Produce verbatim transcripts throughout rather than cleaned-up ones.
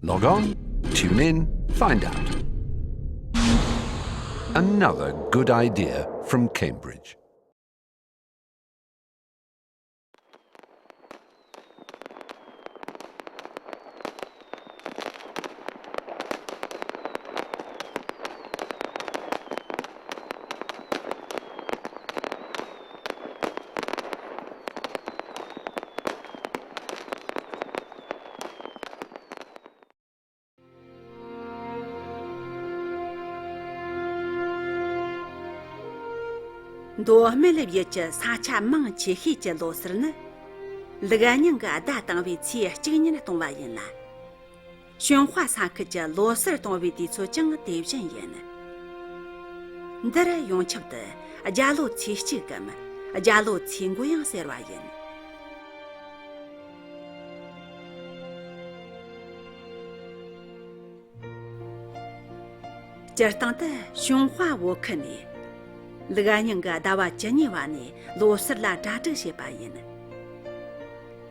Log on, tune in, find out. Another good idea from Cambridge. མདོ་སྨད་བརྒྱུད་ཀྱི་ས་ཆ་མང་ཆེ་ཤོས་ཀྱི་ལོ་གསར་ནི། ལུག་རྙིང་གི་བརྡ་བཏང་བའི་ཚེས་གཅིག་ཉིན་གཏོང་བ་ཡིན་ལ། ཞུན་ཧྭ་ས་ཁུལ་གྱི་ལོ་གསར་གཏོང་བའི་དུས་ཚོད་ཀྱང་དེ་བཞིན་ཡིན། འདིར་ཡོངས་ཁྱབ་ཏུ་རྒྱ་ལོ་ཚེས་གཅིག་གམ་རྒྱ་ལོ་ཚེས་འགོ་ཡང་ཟེར་བ་ཡིན། སྤྱིར་བཏང་དུ་ཞུན་ཧྭ་བོད་ཁུལ་ནས། ལུག་རྙིང་གི་ཟླ་བ་བཅུ་གཉིས་པ་ནས་ལོ་གསར་ལ་གྲ་སྒྲིག་བྱེད་པ་ཡིན།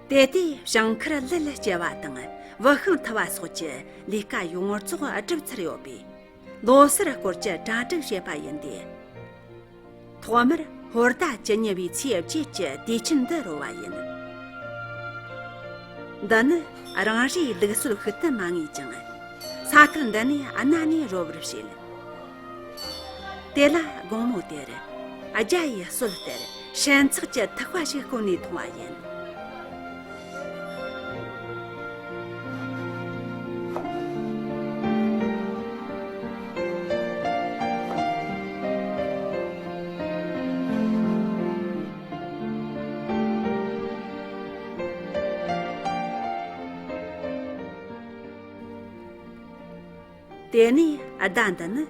དེ་དུས་བྱང་ཁུར་ལུད་སྐྱེལ་བ་དང་བུ་ཤིང་འཐུ་བ་སོགས་ཀྱི་ལས་ཀ་ཡོངས་རྫོགས་སྒྲུབ་ཚར་ཡོད་པས། ལོ་གསར་སྐོར་གྱི་གྲ་སྒྲིག་བྱེད་པ་ཡིན་ཏེ། ཐོག་མར་ཧོར་ཟླ་བཅུ་གཉིས་པའི་ཚེས་བརྒྱད་ཀྱི་དུས་ཆེན་འདི་རོལ་བ་ཡིན། འདི་ནི་རང་རེའི་ལུགས་སྲོལ་ཤུགས་ལྡན་མ་ངེས་ཀྱང་། ས་ཁུལ་འདི་ནས་གནའ་ནས་རོལ་བར་བྱེད། དེ་ལ་དགོང་མོ་དེར་རྒྱ་ཡི་སྲོལ་ལྟར་ཧྲེང་ཚགས་ཀྱི་ཐུག་པ་ཞིག་བསྐོལ་ནས་འཐུང་བ་ཡིན། དེ་ནས་ཟླ་འདི་ནི་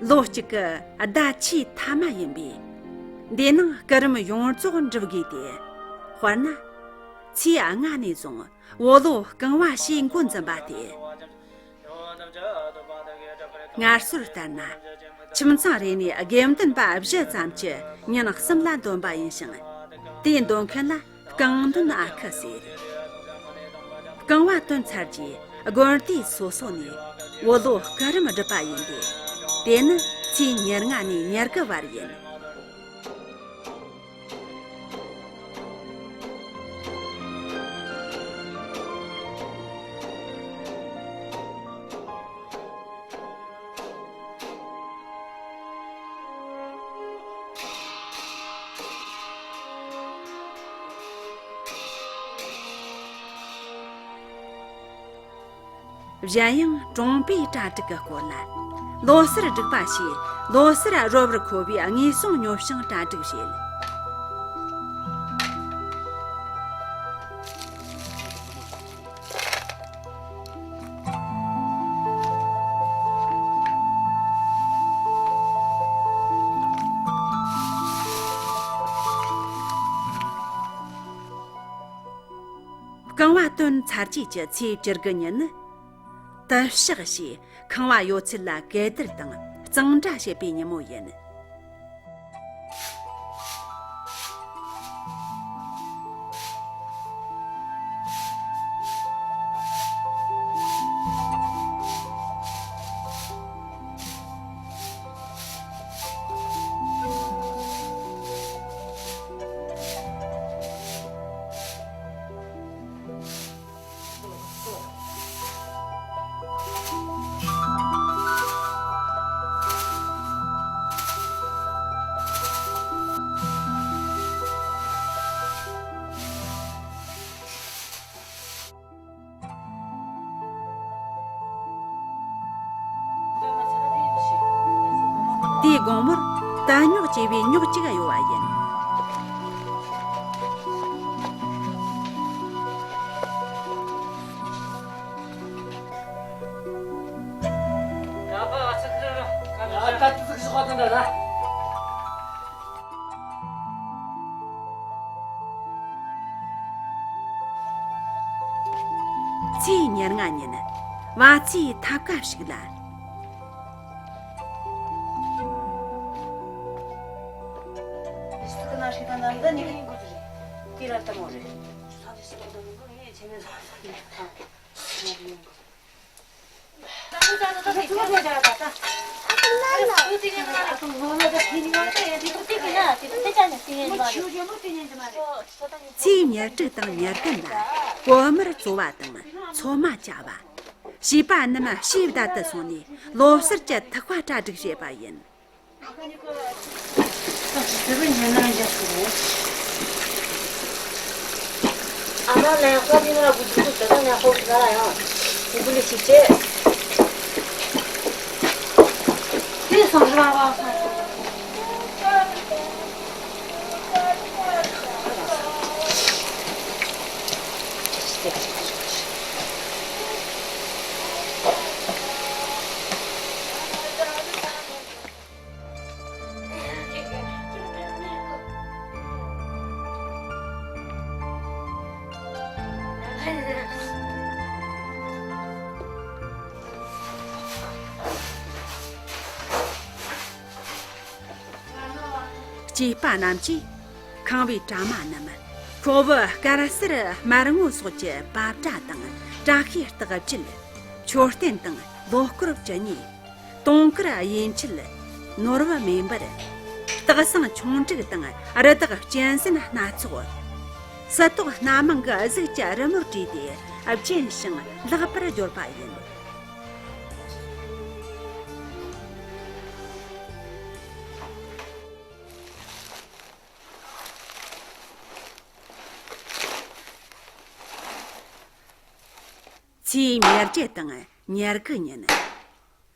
ལོ་གཅིག་གི་ཟླ་ཆུའི་ཐ་མ་ཡིན་པས། འདིའི་ནང་སྐུ་རིམ་ཡོངས་རྫོགས་འགྲུབ་དགོས་ཏེ། དཔེར་ན། ཚེས་ལྔ་ནས་བཟུང་བོད་ལོ་རྐང་བ་ཞེས་འགོ་འཛིན་པ་སྟེ། སྔར་སྲོལ་ལྟར་ན། ཁྱིམ་ཚང་རེ་ནས་དགེ་འདུན་པ་བཞི་ཙམ་གྱིས་ཉིན་གསུམ་ལ་འདོན་པ་ཡིན་ཞིང་། དེའི་འདོན་མཁན་ལ་རྐང་འདོན་ཨ་ཁུ་ཟེར། རྐང་བ་བཏོན་ཚར་རྗེས་དགོན་སྡེ་སོ་སོ་ནས་བོད་ལོ་སྐུ་རིམ་སྒྲུབ་པ་ཡིན་ཏེ། དེ་ནི་ཚེས་ཉེར་ལྔ་ནས་ཉེར་དགུ་བར་ཡིན། གཞན་ཡང་གྲོང་པའི་གྲ་སྒྲིག་གི་སྐོར་ལ། ལོ་གསར་སྒྲིག་པ་ཞེས་ལོ་གསར་རོལ་བར་མཁོ་བའི་དངོས་ཟོག་ཉོ་ཞིང་གྲ་སྒྲིག་བྱེད། རྐང་བ་བཏོན་ཚར་རྗེས་ཀྱི་ཚེས་བཅུ་དགུ་ཉིན་ནི། དུ་ཞག་ཞེས་ཁང་བ་ཡོད་ཚད་ལ་གད་བདར་དང་གཙང་སྦྲ་བྱེད་པའི་ཉིན་མོ་ཡིན། དེའི་དགོང་མོར་དལ་སྨྱུག་ཅེས་པའི་སྨྱུག་ཅིག་གཡོ་བ་ཡིན། ཚེས་ཉེར་ལྔ་ཉིན་བ་ཚྭའི་ཐབ་ཀ་ཞིག་ལ། དེ་ར་ལྟ་མོ་རེད། ས་དེ་སུ་ལ་ལྟ་མོ་རེད། ཆེ་མེད་ས་ས་རེད། ཨ། ཚེས་ཉེར་དྲུག་དང་ཉེར་བདུན་ལ་གོ་མར་བཙོ་བ་དང་ཚོད་མ་བཅའ་བ། བྱིས་པ་རྣམས་བྱིའུའི་བདག་ཏུ་སོང་ནས་ལོ་གསར་གྱི་ཐུག་པ་གྲ་སྒྲིག་བྱེད་པ་ཡིན། སྐྱེས་པ་རྣམས་ཀྱིས་ཁང་བའི་གྲ་མ་རྣམས། ཁོག་བུ་དཀར་སེར་དམར་སྔོ་སོགས་ཀྱི་པ་ཏྲ་དང་། བཀྲ་ཤིས་རྟགས་བརྒྱད། མཆོད་རྟེན་དང་ལོ་སྐོར་བཅུ་གཉིས། དུང་དཀར་གཡས་འཁྱིལ། ནོར་བུ་མེ་འབར། སྟག་སེང་ཆུང་འབྲུག་དང་རི་དྭགས་གཅན་གཟན་སྣ་ཚོགས། སི་ཏོག་སྣ་མང་གི་གཟུགས་ཀྱི་རི་མོར་བྲིས་ཏེ་བརྒྱན་ཞིང་ལེགས་པར་སྦྱོར་བ་ཡིན། ཚེས་ཉེར་བརྒྱད་དང་ཉེར་དགུ་ཉིན།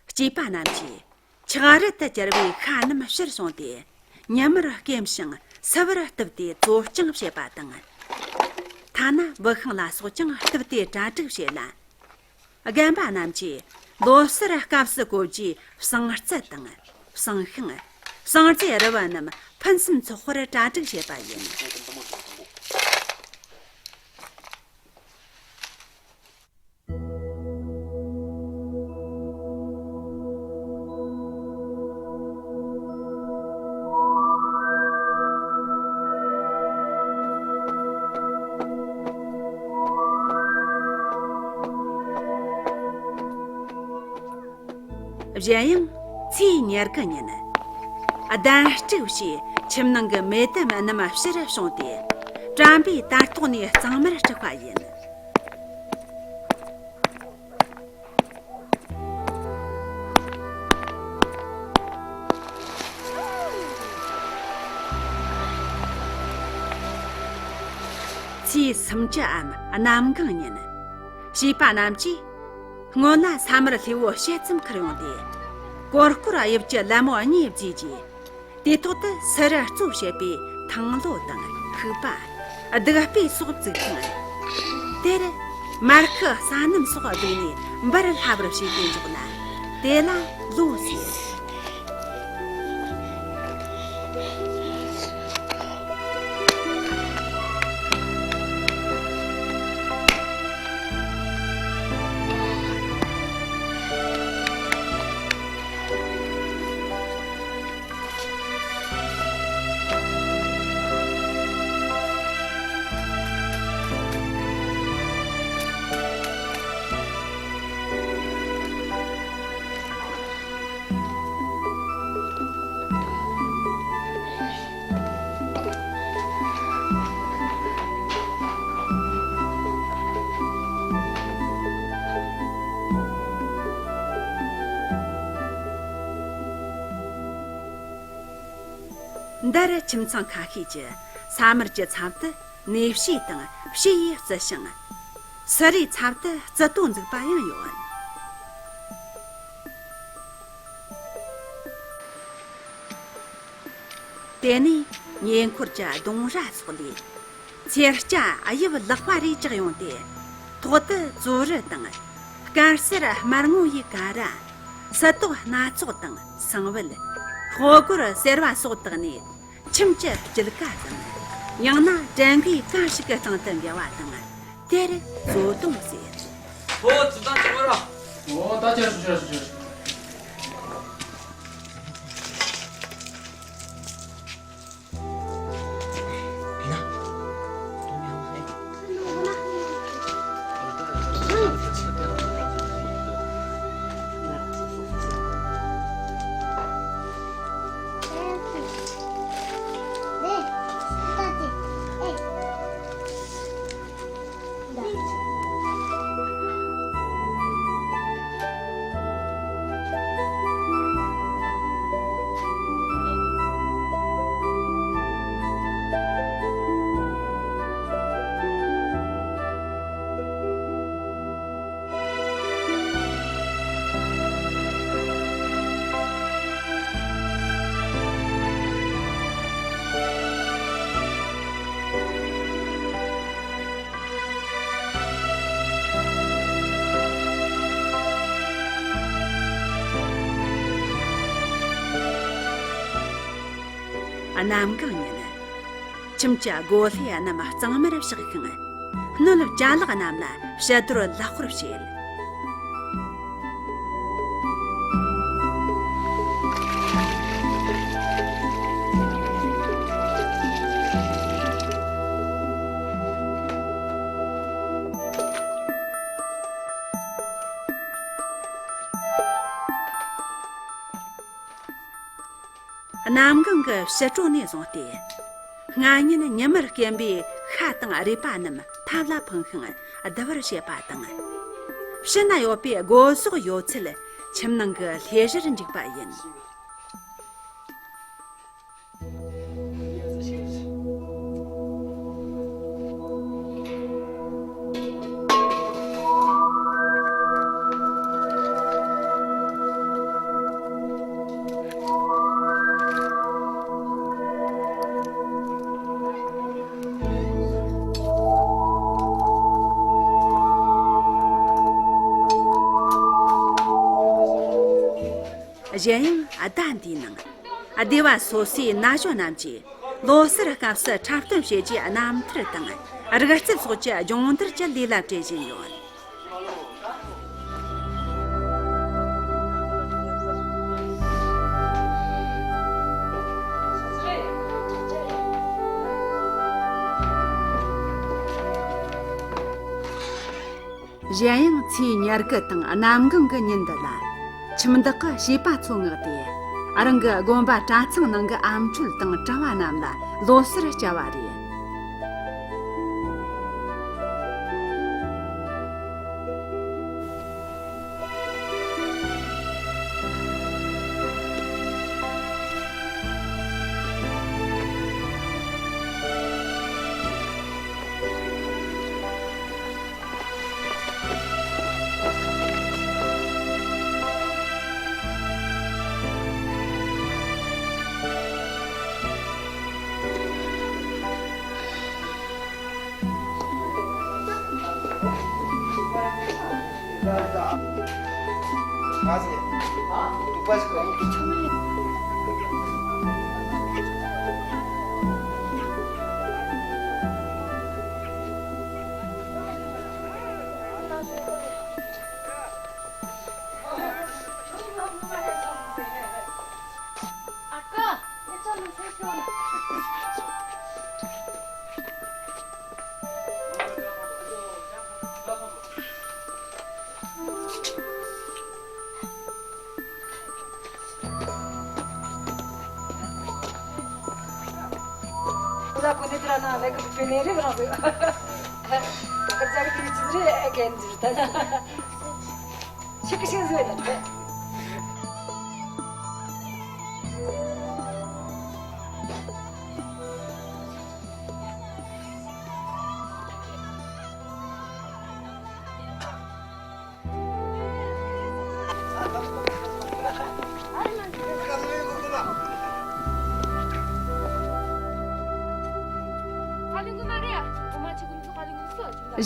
སྐྱེས་པ་རྣམས་ཀྱིས་ཆག་རལ་དུ་གྱུར་པའི་ཤ་རྣམས་ཕྱིར་བྱུང་སྟེ། ཉི་མར་སྐེམ་ཞིང་སིལ་བུར་གཏུབས་ཏེ་བཙོ་སྐྱོང་བྱེད་པ་དང་། ཐ་ན་འབུ་ཤིང་ལ་སོགས་ཀྱང་གཏུབས་ཏེ་གྲ་སྒྲིག་བྱེད་ལ། རྒན་པ་རྣམས་ཀྱིས་ལོ་གསར་སྐབས་སུ་བཀོལ་རྒྱུའི་བསང་རྩི་དང་། བསང་ཤིང་། བསང་རྫས་རིལ་བུ་རྣམས་ཕུན་སུམ་ཚོགས་པར་གྲ་སྒྲིག་བྱེད་པ་ཡིན། གཞན་ཡང་ཚེས་ཉེར་དགུ་ཉིན། གདན་དཀྲུགས་ཞེས་ཁྱིམ་ནང་གི་མེ་ལྡེམ་རྣམས་ཕྱིར་བྱུང་སྟེ། དྲན་པའི་དར་ཐོག་ནས་གཙང་མར་དཀྲུགས་པ་ཡིན། ཚེས་སུམ་ཅུའམ་གནམ་གང་ཉིན། བྱིས་པ་རྣམས་ཀྱིས་སྔོན་ལ་ས་མར་ལྷོས་པོ་ཕྱེད་ཙམ་ཁུར་ཡོང་སྟེ། གོར་གོར་དབྱིབས་ཀྱི་ལད་མོ་གཉིས་བརྫིས་རྗེས། དེ་ཐོག་ཏུ་སི་རུ་གཙོ་བྱས་པའི་ཐང་ལོ་དང་ཤུག་པ། གདུགས་པའི་སོགས་བཙུགས་ཤིང་། དེར་མར་ཁུ་ས་སྣུམ་སོགས་བདུགས་ནས་འབར་སླ་བར་བྱས་ཏེ་འཇོག་ལ། དེ་ལ་ལོ་ཟེར། འདིར་ཁྱིམ་ཚང་ཁ་ཤས་ཀྱིས་ས་མར་གྱི་ཚབ་ཏུ་ནས་ཕྱེ་དང་ཕྱེ་ཡིས་བརྩི་ཞིང་། སི་རུའི་ཚབ་ཏུ་རྩི་ཏོ་འཛུགས་པ་ཡང་ཡོད། དེ་ནས་ཉེ་འཁོར་གྱི་ལྡུང་ར་སོགས་ལས། ཚེར་སྐྱ་དབྱིབས་ལེགས་པ་རེ་བཅག་ཡོང་སྟེ། ཐོག་ཏུ་བཙོ་རུ་དང་། དཀར་སེར་དམར་སྔོ་ཡི་ཀ་ར། སི་ཏོག་སྣ་ཚོགས་དང་སང་བལ། ཕོ་རྒོད་སེར་བ་སོགས་བཏགས་ནས། ཁྱིམ་གྱི་དཀྱིལ་ཀ་དང་། ཡང་ན་བྲན་གཡོག་གང་ཞིག་གི་སྟེང་དུ་འགེལ་བ་དང་། དེར་བཙོ་བརྡུང་ཟེར། ཨོ། ཙི་ཙང་ཅི་མོ་ར། ཨོ། ད་ཁྱེར་སོང་། ཁྱེར་སོང་། ཁྱེར་སོང་། གནམ་གང་ཉིན། ཁྱིམ་གྱི་སྒོ་ལྷེ་རྣམས་གཙང་མར་བྱེད་ཤིང་། སྣོད་བཅའ་ལག་རྣམས་ལ་ཕྱི་དོར་ལག་ཁོར་བྱེད། གནམ་གང་གི་ཕྱི་དྲོ་ནས་བཟུང་སྟེ། སྔ་ཉིན་ཉི་མར་སྐེམ་པའི་ཤ་དང་རུས་པ་རྣམས་ཐབ་ལ་འཕངས་ཤིང་བསྡུ་བར་བྱེད་པ་དང་། ཕྱི་ན་ཡོད་པའི་སྒོ་ཟོག་ཡོད་ཚད་ཁྱིམ་ནང་གི་ལྷེ་བཞིར་འཇུག་པ་ཡིན། གཞན་ཡང་ཟླ་འདིའི་ནང་སྡེ་བ་སོ་སོའི་ན་གཞོན་རྣམས་ཀྱིས་ལོ་སར་སྐབས་སུ་འཁྲབ་སྟོན་བྱེད་རྒྱུའི་རྣམ་ཐར་དང་རིག་རྩལ་སོགས་ཀྱི་སྦྱོང་བརྡར་གྱི་ལས་ལ་བྲེལ་བཞིན་ཡོད། གཞན་ཡང་ཚེས་ཉེར་དགུ་དང་གནམ་གང་གི་ཉིན་འདི་ལ། ཁྱིམ་བདག་གིས་བྱིས་པ་ཚོ་མངགས་ཏེ། རང་གི་དགོན་པ་གྲྭ་ཚང་ནང་གི་ཨ་མཆོད་དང་གྲྭ་བ་རྣམས་ལ་ལོ་སར་བཅར་བ་རེད།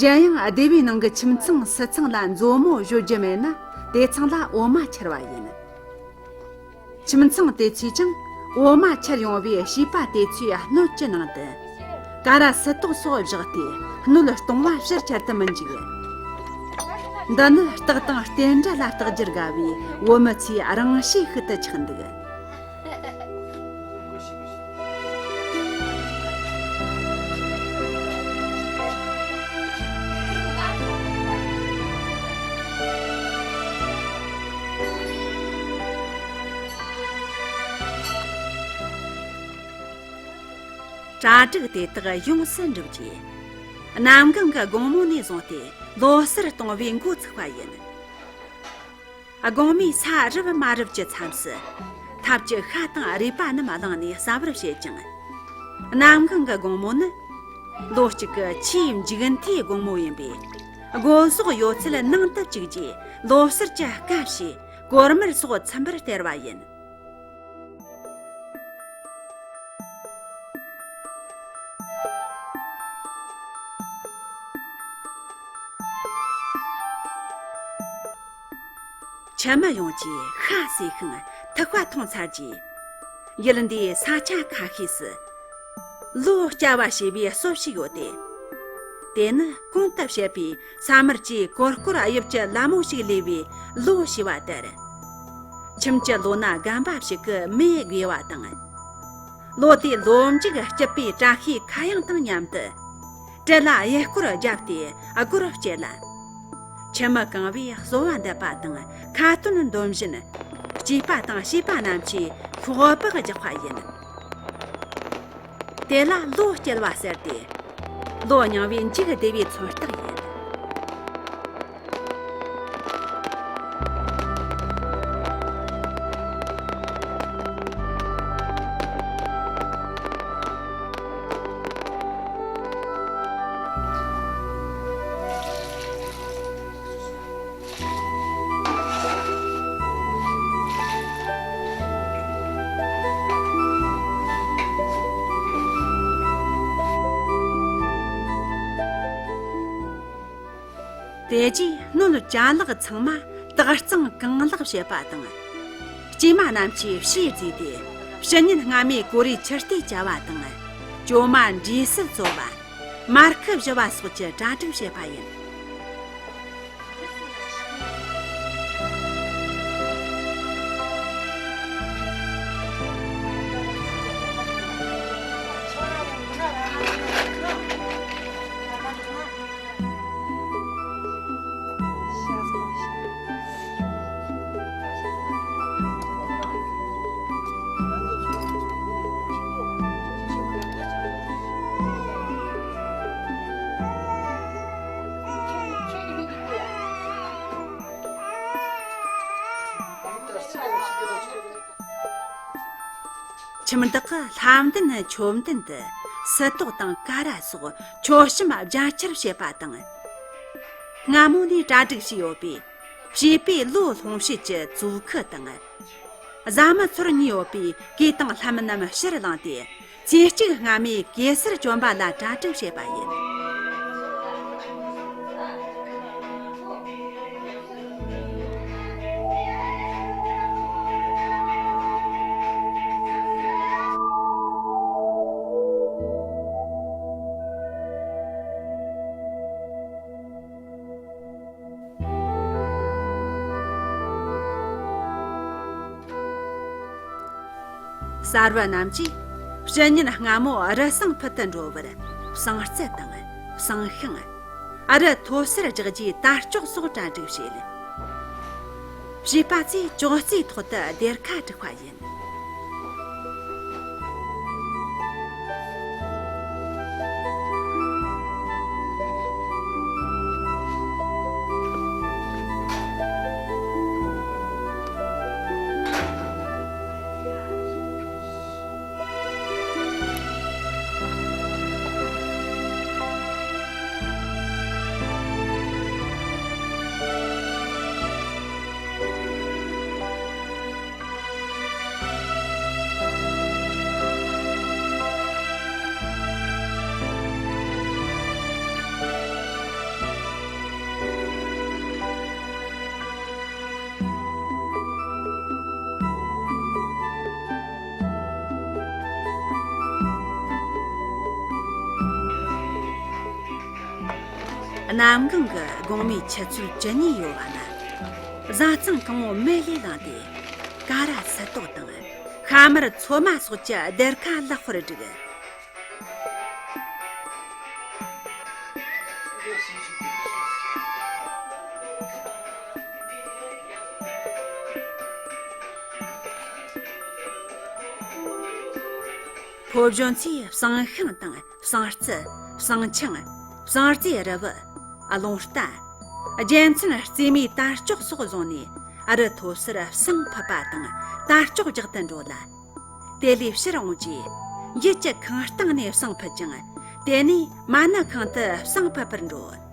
གཞན་ཡང་སྡེ་བའི་ནང་གི་ཁྱིམ་ཚང་སུ་ཚང་ལ་མཛོ་མོ་བཞོ་རྒྱུ་མེད་ན། དེ་ཚང་ལ་འོ་མ་ཁྱེར་བ་ཡིན། ཁྱིམ་ཚང་དེ་ཚོས་ཀྱང་འོ་མ་ཁྱེར་ཡོང་བའི་བྱིས་པ་དེ་ཚོའི་སྣོད་ཀྱི་ནང་དུ་ཀ་ར་སིལ་ཏོག་སོགས་བཞག་སྟེ་སྣོད་གཏོང་བ་ཕྱིར་ཁྱེར་དུ་མི་འཇུག། འདི་ནི་རྟགས་དང་རྟེན་འབྲེལ་ལ་རྟགས་འགྱུར་དགའ་བའི་བོད་མི་ཚོའི་རང་བཞིན་ཞིག་ཏུ་ཆགས་འདུག། གྲ་སྒྲིག་དེ་དག་ཡོངས་སུ་འགྲུབ་རྗེས། གནམ་གང་གི་དགོང་མོ་ནས་བཟུང་སྟེ་ལོ་གསར་གཏོང་བའི་འགོ་ཚུགས་པ་ཡིན། དགོང་མོའི་ས་རུབ་མ་རུབ་ཀྱི་མཚམས་སུ། ཐབ་ཀྱི་ཤ་དང་རུས་པ་རྣམས་བླངས་ནས་ཟ་བར་བྱེད་ཅིང་། གནམ་གང་གི་དགོང་མོ་ནི། ལོ་གཅིག་གི་ཆེས་མཇུག་མཐའི་དགོང་མོ་ཡིན་པས། སྒོ་ཟོག་ཡོད་ཚད་ནང་དུ་བཅུག་རྗེས་ལོ་གསར་གྱི་སྐབས་ཞེས་གོར་མར་སོགས་ཚིམ་པར་སྟེར་བ་ཡིན། ཁྱིམ་མི་ཡོངས་ཀྱིས་ཤ་ཟོས་ཤིང་ཐུག་པ་འཐུང་ཚར་རྗེས། ཡུལ་འདིའི་ས་ཆ་ཁ་ཤས་སུ་ལོ་སྐྱ་བ་ཞེས་པའི་སྲོལ་ཞིག་ཡོད་དེ། དེ་ནི་གོང་དུ་བཤད་པའི་ས་དམར་གྱི་གོར་གོར་དབྱིབས་ཀྱི་ལ་མོ་ཞིག་ལུས་པའི་ལོ་ཞེས་པ་ལྟར། ཁྱིམ་གྱི་ལོ་ན་རྒན་པ་ཞིག་གི་མེ་དགོས་པ་དང་། ལོ་དེའི་ལོ་མཇུག་སྐྱིད་པའི་བཀྲ་ཤིས་ཁ་གཡང་དང་མཉམ་དུ། དྲེལ་ལ་གཡས་སྐོར་བརྒྱབ་སྟེ་སྒོར་བསྐྱལ་ལ། ཁྱིམ་མི་གང་བོས་གསོལ་བ་འདེབས་པ་དང་ཁ་ཏོན་འདོན་བཞིན། སྐྱེས་པ་དང་བྱིས་པ་རྣམས་ཀྱིས་ཤོག་སྦག་རྒྱག་པ་ཡིན། དེ་ལ་ལོ་བསྐྱལ་བ་ཟེར་ཏེ། ལོ་རྙིང་བའི་མཇུག་བདེ་བའི་མཚོན་རྟགས་ཡིན། དེ་རྗེས་སྣོད་ཅ་ལག་ཚང་མ་དག་གཙང་གང་ལེགས་བྱེད་པ་དང་། སྐྱེས་མ་རྣམས་ཀྱིས་ཕྱིས་བརྫིས་ཏེ་བཤུད་ཉིན་སྔ་མའི་གོ་རེ་ཆུ་སྟེ་བཅའ་བ་དང་། གྲོ་མ་འབྲས་སིལ་བཙོ་བ། མར་ཁུ་བཞུ་བ་སོགས་ཀྱི་གྲ་སྒྲིག་བྱེད་པ་ཡིན། ཁྱིམ་བདག་གིས་ལྷ་མདུན་ཆོས་མདུན་དུ་སིལ་ཏོག་དང་ཀ་ར་སོགས་མཆོད་བཤམས་རྒྱ་ཆེར་བྱེད་པ་དང་། སྔ་མོ་ནས་གྲ་སྒྲིག་བྱས་ཡོད་པའི་བྱིས་པའི་ལོ་སློང་བྱེད་ཀྱི་བཙོ་ཁུ་དང་། བཟའ་མི་ཚོར་ཉེ་ཡོད་པའི་གོས་དང་ལྷམ་རྣམས་ཕྱིར་བླངས་ཏེ། ཚེས་གཅིག་སྔ་མའི་གེ་སར་བཅོམ་པ་ལ་གྲ་སྒྲིག་བྱེད་པ་ཡིན། གསར་བུ་རྣམས་ཀྱིས་བཤུད་ཉིན་སྔ་མོ་རུ་བསང་ཕུད་དུ་འགྲོ་བར་བསང་རྩི་དང་བསང་ཤིང་། རུ་མཐོ་སར་རྒྱག་རྒྱུའི་དར་ལྕོག་སོགས་གྲ་སྒྲིག་བྱས། བྱིས་པ་ཚོས་ཅོག་ཙེའི་ཐོག་ཏུ་སྡེར་ཁ་སྒྲིག་པ་ཡིན། གནམ་གང་གི་དགོང་མོའི་ཆུ་ཚོད་བཅུ་གཉིས་ཡོལ་བ་ན། བཟའ་ཚང་གང་བོ་མེ་ལས་ལངས་ཏེ། ཀ་ར་སིལ་ཏོག་དང་ཤ་མར་ཚོད་མ་སོགས་ཀྱི་སྡེར་ཁ་ལེགས་པར་བསྒྲིགས། ཕོ་གཞོན་ཚོས་བསང་ཤིང་དང་བསང་རྩི། བསང་ཆང་། བསང་རྫས་རིལ་བུ། རླུང་རྟ། རྒྱལ་མཚན་རྩེ་མོའི་དར་ལྕོག་སོགས་བཟུང་ནས་རི་མཐོ་སར་བསང་ཕུད་པ་དང་དར་ལྕོག་རྒྱག་ཏུ་འགྲོ་ལ། དེ་ལས་ཕྱིར་འོང་རྗེས། ཡུལ་གྱི་ཁང་སྟེང་ནས་བསང་ཕུད་ཅིང་། དེ་ནས་མ་ཎི་ཁང་དུ་བསང་ཕུད་པར་འགྲོ།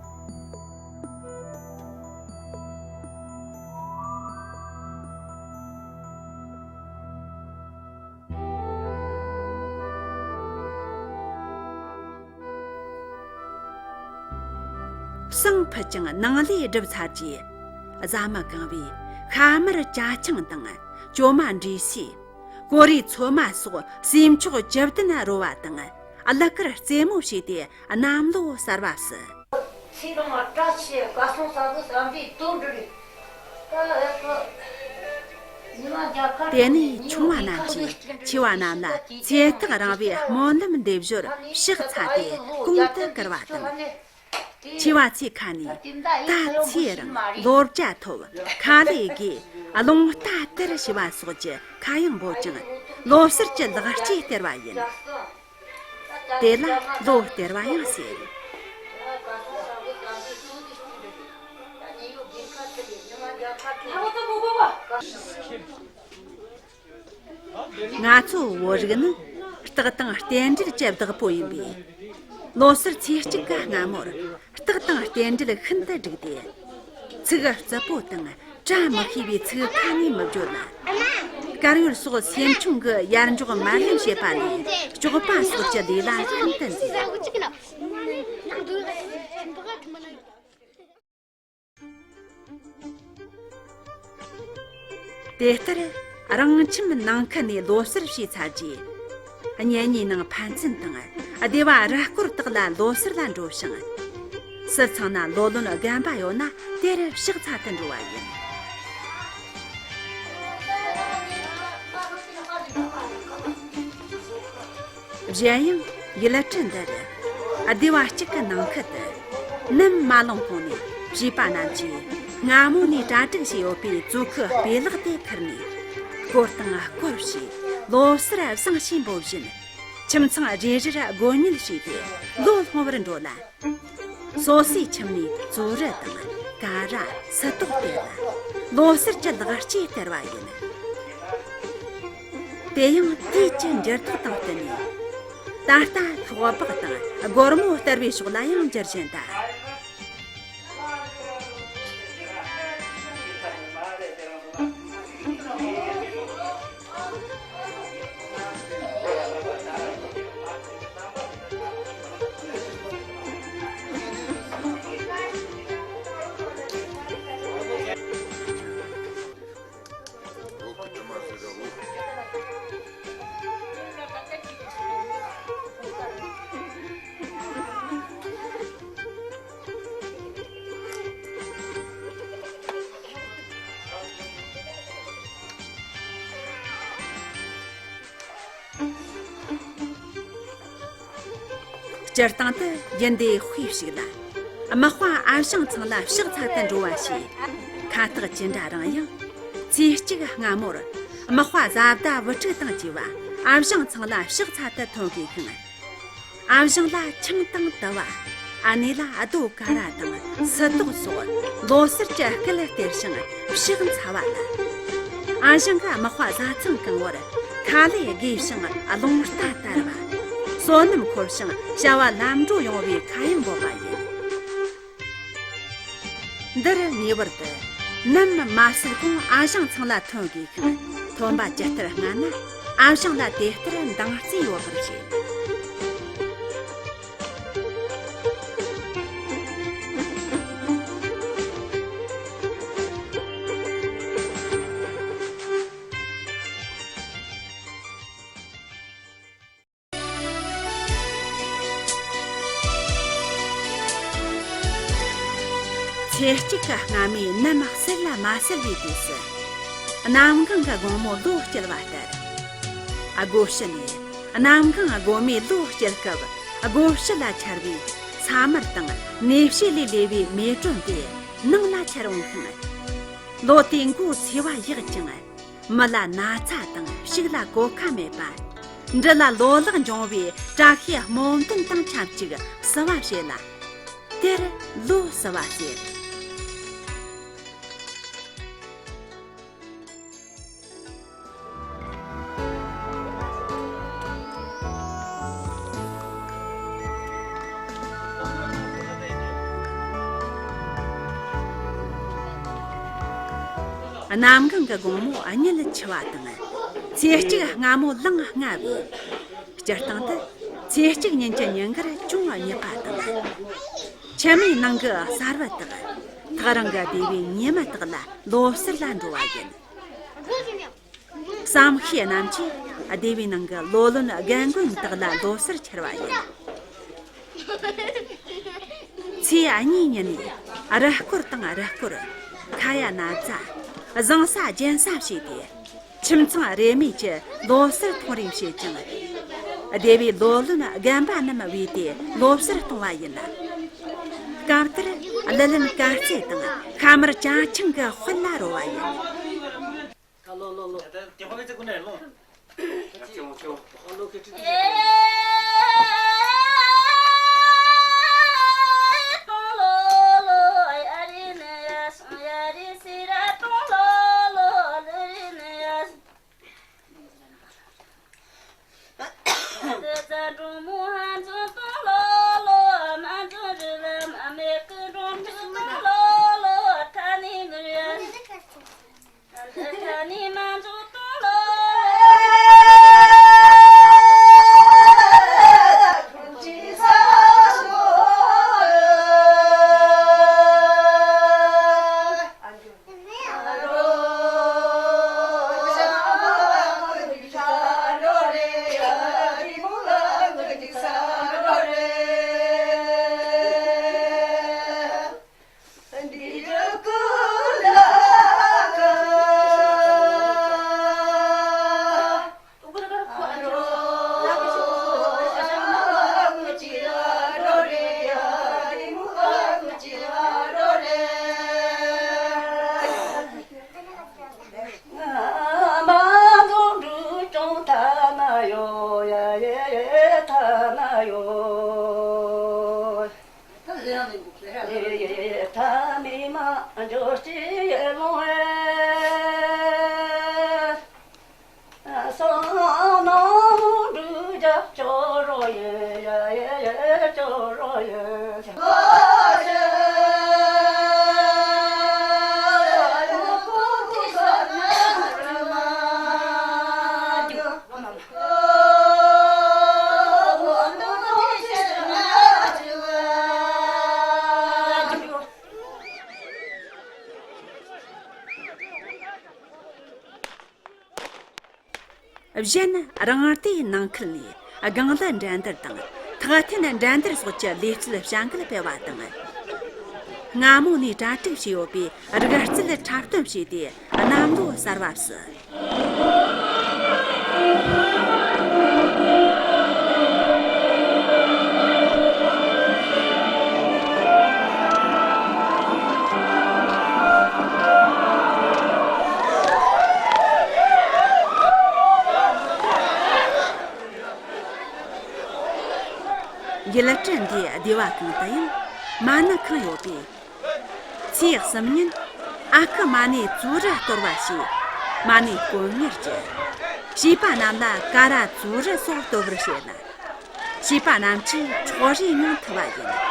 བསང་ཕུད་ཅིང་ནང་ལས་སྒྲུབ་ཚར་རྗེས། བཟའ་མི་གང་བོས་ཤ་མར་ཇ་ཆང་དང་། གྲོ་མ་འབྲས་སིལ། ཀོ་རེ་ཚོད་མ་སོགས་ཟས་མཆོག་བཅུ་བདུན་རོལ་བ་དང་། གླུ་གར་རྩེད་མོ་བྱས་ཏེ་གནམ་ལོ་གསར་བ་བསུ། ཚེ་རིང་བཀྲ་ཤིས་སྐལ་བཟང་བཟང་གི་བསམ་པའི་དོན་འགྲུབ་རེད། དེ་ནས་ཆུང་བ་རྣམས་ཀྱིས་ཆེ་བ་རྣམས་ལ་ཚེ་ཐག་རིང་བའི་སྨོན་ལམ་འདེབས་ཞོར་ཕྱག་འཚལ་ཏེ་གོང་དུ་བཀུར་བ་དང་། ཆེ་བ་ཚོའི་ཁ་ནས་ད་ཚེ་རིང་ལོ་བརྒྱ་ཐོབ། ཁ་ལས་དགོས། རླུང་རྟ་དར་ཞེས་པ་སོགས་ཀྱི་ཁ་གཡང་འབོད་ཅིང་ལོ་གསར་གྱི་ལེགས་སྐྱེས་སྟེར་བ་ཡིན། དེ་ལ་ལོ་སྟེར་བ་ཡང་ཟེར། ང་ཚོ་བོད་རིགས་ནི་རྟགས་དང་རྟེན་འབྲེལ་གྱི་བདག་པོ་ཡིན་པས། ལོ་གསར་ཚེས་གཅིག་གི་སྔ་མོར་རྟགས་དང་རྟེན་འབྲེལ་ཤིན་ཏུ་འགྲིག་སྟེ། ཚིག་རྩུབ་པོ་དང་བཀྲ་མི་ཤིས་པའི་ཚིག་ཁ་ནས་མི་བརྗོད་ལ། དཀར་ཡོལ་སོགས་སེམས་ཆུང་གི་ཡར་འཇོག་མར་ལེན་བྱེད་པ་ལས་སྐྱོགས་པ་སོགས་ཀྱི་ལས་ལ་ཤིན་ཏུ་མཛེས། དེ་ལྟར་རང་ཁྱིམ་ནང་ཁུལ་ནས་ལོ་གསར་བྱས་ཚར་རྗེས། གཉེན་ཉེ་ནང་ཕན་ཚུན་དང་སྡེ་བ་རུ་སྐོར་དག་ལ་ལོ་གསར་ལ་འགྲོ་ཞིང་། སུ་ཚང་ན་ལོ་ལོན་རྒན་པ་ཡོད་ན་དེར་ཕྱག་འཚལ་དུ་འགྲོ་བ་ཡིན། གཞན་ཡང་ཡུལ་གྲུ་འདིར་སྡེ་བ་གཅིག་གི་ནང་ཁུལ་དུ་ནམ་མ་ལངས་གོང་ནས་བྱིས་པ་རྣམས་ཀྱིས་སྔ་མོ་ནས་གྲ་སྒྲིག་བྱས་ཡོད་པའི་ཙོ་ཁུ་སྤོས་ལག་དེ་ཁུར་ནས་སྐོར་དང་སྐོར་བྱས། ལོ་གསར་བཟང་ཞེས་འབོད་བཞིན་ཁྱིམ་ཚང་རེ་རེར་སྒོ་ཉལ་བྱས་ཏེ་ལོ་སློང་བར་འགྲོ་ལ། སོ་སོའི་ཁྱིམ་ནས་བཙོ་རུ་དང་ཀ་ར་སུ་ཏོག་སྟེར་ལ་ལོ་གསར་གྱི་ལེགས་སྐྱེས་སྟེར་བ་ཡིན། དེ་ཡང་དུས་ཀྱི་འགྱུར་ལྡོག་དང་བསྟུན་ནས། ད་ལྟ་ཤོག་སྦག་དང་སྒོར་མོ་སྟེར་བའི་ཕྱོགས་ལ་ཡང་འགྱུར་བཞིན་གདའ། སྤྱིར་བཏང་དུ་ཡིན་དེ་དཔེ་ཞིག་ལ། དམག་དཔའ་ཨ་ཞང་ཚང་ལ་ཕྱག་འཚལ་དུ་འགྲོ་བ་ཞེས་ཁ་བཏགས་ཅི་འདྲ་རིང་ཡང་། ཚེས་གཅིག་སྔ་མོར་དམག་དཔའ་བཟའ་ཟླ་བུ་ཕྲུག་དང་བཅས་པ་ཨ་ཞང་ཚང་ལ་ཕྱག་འཚལ་དུ་ཐོན་དགོས་ཤིང་། ཨ་ཞང་ལ་ཆང་དང་དུ་བ། ཨ་ནེ་ལ་རྡོ་ཀ་ར་དང་སུ་ཏོག་སོགས་ལོ་གསར་གྱི་སྐལ་སྟེར་ཞིང་ཕྱག་འཚལ་བ་ལ། ཨ་ཞང་གི་དམག་དཔའ་བཟའ་ཚང་གང་བོར་ཁ་ལས་དགོས་ཤིང་རླུང་རྟ་དར་བ། བསོད་ནམས་འཁོར་ཞིང་བྱ་བ་ལམ་འགྲོ་ཡོང་བའི་ཁ་གཡང་འབོད་པ་ཡིན། འདིར་ངེས་པར་དུ་ནམ་མ་སྲིད་གོང་ཨ་ཞང་ཚང་ལ་ཐོན་དགོས་ཤིང་། ཐོན་པ་ཇི་ལྟར་སྔ་ན་ཨ་ཞང་ལ་དེ་ལྟར་འདང་རྩེ་ཡོད་པར་བྱེད། ཚེས་གཅིག་གི་སྔ་མའི་ནམ་གསལ་ལ་མ་གསལ་བའི་དུས་སུ། གནམ་གང་གི་དགོང་མོ་ལོ་བསྐྱལ་བ་ལྟར། སྒོ་ཕྱི་ནས་གནམ་གང་དགོང་མོའི་ལོ་བསྐྱལ་སྐབས། སྒོ་ཕྱི་ལ་འཆར་བའི་ས་དམར་དང་ནས་ཕྱེ་ལས་ལས་པའི་མེ་སྒྲོན་དེ་ནང་ལ་འཆར་འོང་ཞིང་། ལོ་དེའི་མགོ་ཚེས་པ་ཡག་ཅིང་། མི་ལ་ན་ཚ་དང་ཕྱུགས་ལ་གོད་ཁ་མེད་པ། འབྲུ་ལ་ལོ་ལེགས་འབྱུང་བའི་བཀྲ་ཤིས་སྨོན་འདུན་དང་ཆབས་ཅིག་བསུ་བ་བྱེད་ལ། དེར་ལོ་བསུ་བ་ཟེར། གནམ་གང་གི་དགོང་མོ་གཉིད་ཆེ་བ་དང་། ཚེས་གཅིག་སྔ་མོ་ལངས་སྔ་བས། སྤྱིར་བཏང་དུ་ཚེས་གཅིག་ཉིན་གྱི་ཉིན་དཀར་ཅུང་རྙིད་པ་དང་། ཕྱི་མའི་ནང་གི་གསར་བུ་དག། ཐག་རིང་གི་སྡེ་བའི་ཉེ་མི་དག་ལ་ལོ་གསར་ལ་འགྲོ་བ་ཡིན། བསམ་ཤེས་རྣམས་ཀྱིས་སྡེ་བའི་ནང་གི་ལོ་ལོན་རྒན་རྒོན་དག་ལ་ལོ་གསར་འཁྱེར་བ་ཡིན། ཚེས་གཉིས་ཉིན་ནས་རུ་སྐོར་དང་རུ་སྐོར། ཁ་ཡ་ན་བཟའ། བཟང་ས་རྒྱན་ས་བྱས་ཏེ། ཁྱིམ་ཚང་རེ་མོས་ཀྱི་ལོ་གསར་ཐོང་རེས་བྱེད་ཅིང་། སྡེ་བའི་ལོ་ལོན་རྒན་པ་རྣམས་བོས་ཏེ་ལོ་གསར་གཏོང་བ་ཡིན། སྐབས་དེར་གླུ་ལེན་དཀར་རྩེ་དང་ཤ་མར་ཅ་ཆིང་གི་དཔལ་ལ་རོལ་བ་ཡིན། ལོ་ལོ་ལོ། གཞན་རང་སྡེའི་ནང་ཁུལ་ནས་སྒང་གླུ་འགྲན་བསྡུར་དང་ཐག་འཐེན་འགྲན་བསྡུར་སོགས་ཀྱི་ལུས་རྩལ་བྱ་འགུལ་སྤེལ་བ་དང་། སྔ་མོ་ནས་གྲ་སྒྲིག་བྱས་ཡོད་པའི་རིག་རྩལ་འཁྲབ་སྟོན་བྱས་ཏེ་གནམ་ལོ་གསར་བ་བསུ། ཡུལ་གྲུ་འདིའི་སྡེ་བ་གང་དུ་ཡང་མ་ཎི་ཁང་ཡོད་པས། ཚེས་གསུམ་ཉིན་ཨ་ཁུ་མ་ཎི་བཙུགས་ར་གཏོར་བ་བྱས། མ་ཎི་དཀོན་གཉེར་གྱིས་བྱིས་པ་རྣམས་ལ་ཀ་ར་བཙུགས་ར་སོགས་གཏོར་བར་བྱེད་ལ། བྱིས་པ་རྣམས་ཀྱིས་འཁྱོག་རིས་ངང་འཐུ་བ་ཡིན།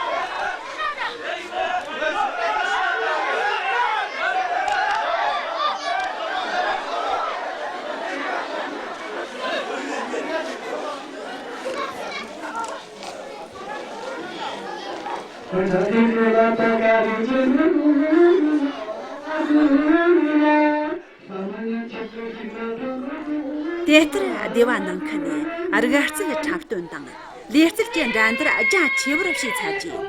དེ་ལྟར་སྡེ་བ་ནང་ཁུལ་ནས་རིག་རྩལ་འཁྲབ་སྟོན་དང་ལུས་རྩལ་གྱི་འགྲན་བསྡུར་རྒྱ་ཆེ་བར་བྱས་ཚར་རྗེས།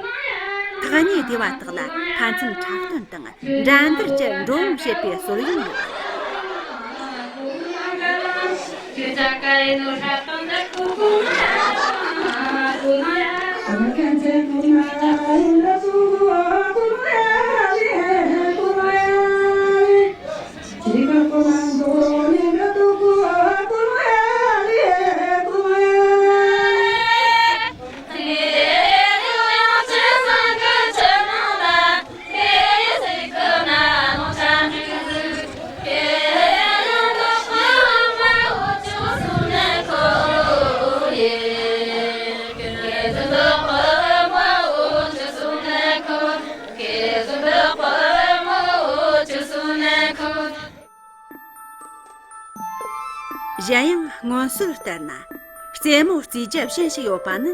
ཐག་ཉེ་སྡེ་བ་དག་ལ་ཕན་ཚུན་འཁྲབ་སྟོན་དང་འགྲན་བསྡུར་གྱི་འགྲོ་འོང་བྱེད་པའི་སྲོལ་ཡང་ཡོད། གཞན་ཡང་སྔོན་སྲོལ་ལྟར་ན། རྩེད་མོ་རྩེ་རྒྱུ་གཞན་ཞིག་ཡོད་པ་ནི།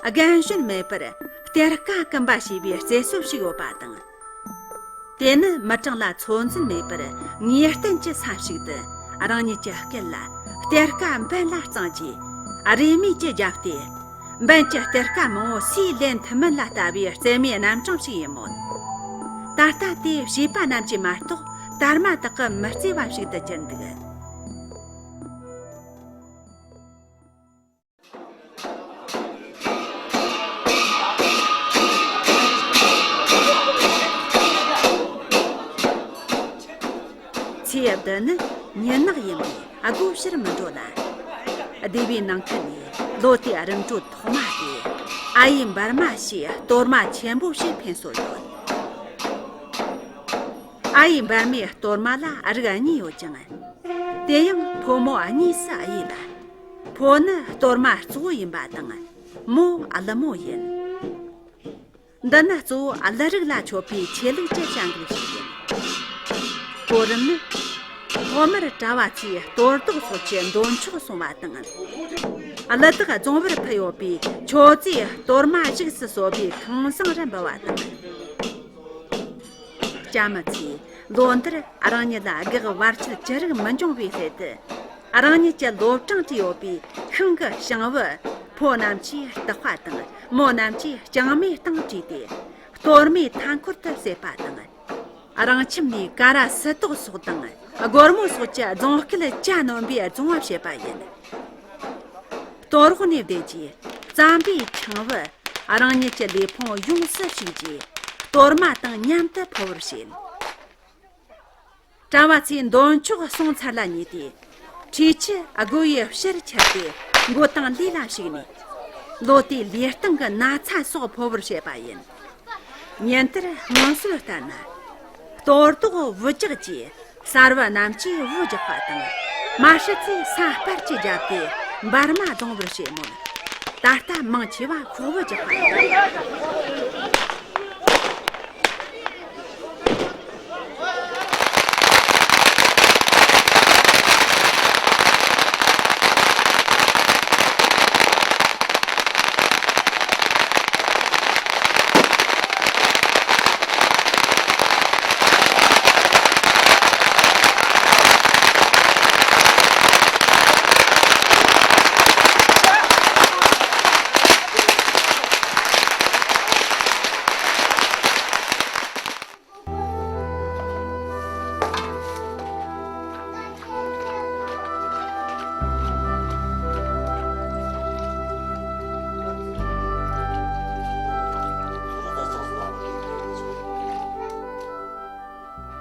རྒན་གཞོན་མེད་པར་གཏེར་ཁ་སྐུམ་པ་ཞེས་པའི་རྩེད་སྲོལ་ཞིག་ཡོད་པ་དང་། དེ་ནི་མི་གྲངས་ལ་ཚོད་འཛིན་མེད་པར་ངེས་གཏན་གྱི་ས་ཞིག་ཏུ་ རང་ཉིད་ཀྱི་སྐེ་ལ་གཏེར་ཁ་འབེན་ལ་བརྩེགས་རྗེས་རེ་མིག་ཅིག་བརྒྱབ་སྟེ། འབེན་གྱི་གཏེར་ཁ་མང་བོ་སུས་ལེན་ཐུབ་མིན་ལ་ལྟ་བུའི་རྩེད་མོའི་རྣམ་གྲངས་ཤིག་ཡིན་མོད། ད་ལྟ་དེ་བྱིས་པ་རྣམས་ཀྱིས་མ་གཏོགས་དར་མ་དག་གིས་མི་རྩེ་བ་ཞིག་ཏུ་གྱུར་འདུག། ཚེ་འདི་ནི་མྱི་ནག་ཡིན་པས་སྒོ་ཕྱིར་མི་འགྲོ་ལ། སྡེ་བའི་ནང་ཁུལ་ནས་ལོ་དེའི་རིམ་གྲོ་ཐོག་མ་དེ་ཨ་ཡེ་འབར་མ་ཞེས་གཏོར་མ་ཆེན་པོ་ཞིག་འཕེན་སྲོལ་ཡོད། ཨ་ཡེ་འབར་མའི་གཏོར་མ་ལ་རིགས་གཉིས་ཡོད་ཅིང་། དེ་ཡང་ཕོ་མོ་གཉིས་སུ་དབྱེ་ལ། ཕོ་ནི་གཏོར་མ་གཙོ་བོ་ཡིན་པ་དང་། མོ་ཀླུ་མོ་ཡིན། འདི་ནི་གཙོ་བོ་ཀླུ་རིགས་ལ་མཆོད་པའི་ཆོས་ལུགས་ཀྱི་བྱ་འགུལ་ཞིག་ཡིན། གོ་རིམ་ནི། ཐོག་མར་གྲྭ་བ་ཚོས་གཏོར་བདག་སོགས་ཀྱི་འདོན་ཆོག་གསུང་བ་དང་། ཀླུ་བདག་རྫོང་བར་ཕུད་ཡོད་པའི་མཆོད་རྫས་གཏོར་མ་བཞུགས་སུ་གསོལ་བའི་ཁང་བཟང་རུ་འབུལ་བ་དང་། ལྕམ་མོ་ཚོས་ལོ་འདིར་རང་ཉིད་ལ་གེགས་བར་ཆད་ཅི་རིགས་མི་འབྱུང་བའི་སླད་དུ། རང་ཉིད་ཀྱི་ལོ་གྲངས་བྲིས་ཡོད་པའི་ཤིང་གི་བྱང་བུ་ཕོ་རྣམས་ཀྱིས་སྟག་པ་དང་མོ་རྣམས་ཀྱིས་རྐྱང་མའི་སྟེང་བྲིས་ཏེ། གཏོར་མའི་མཐའ་འཁོར་དུ་བསྲེས་པ་དང་། རང་ཁྱིམ་ནས་ཀ་ར་སུ་དོག་སོགས་དང་སྒོར་མོ་སོགས་ཀྱི་རྫོང་སྐལ་གྱ་ནོམ་པའི་རྫོང་བ་བྱེད་པ་ཡིན། གཏོར་རོགས་ནས་བསྡད་རྗེས་རྩམ་པའི་ཆང་བུ་རང་ཉིད་ཀྱི་ལུས་ཕུང་ཡོངས་སུ་བྱུགས་རྗེས། གཏོར་མ་དང་མཉམ་དུ་ཕོ་བོར་བྱེད། གྲྭ་བ་ཚོས་འདོན་ཆོག་གསུང་ཚར་ལ་ཉེ་དུས། ཁྲུས་ཆུ་སྒོ་ཡི་ཕྱིར་ཁྱེར་ཏེ་མགོ་དང་ལུས་ལ་བྱུགས་ནས། ལོ་དེའི་ལུས་སྟེང་གི་ན་ཚ་སོགས་ཕོ་བོར་བྱེད་པ་ཡིན། ཉིན་དེར་སྔོན་སྲོལ་ལྟར་ན། གཏོར་བདག་བུ་ཇག་གིས་གསར་བུ་རྣམས་ཀྱིས་བུ་རྒྱག་པ་དང་། མ་ཤི་ཚེ་ས་སྤར་གྱིས་བརྒྱབ་སྟེ་འབར་མ་རྫོང་བུར་བྱེད་མོད། ད་ལྟ་མང་ཆེ་བ་ཤོག་བུ་རྒྱག་པ་ཡིན།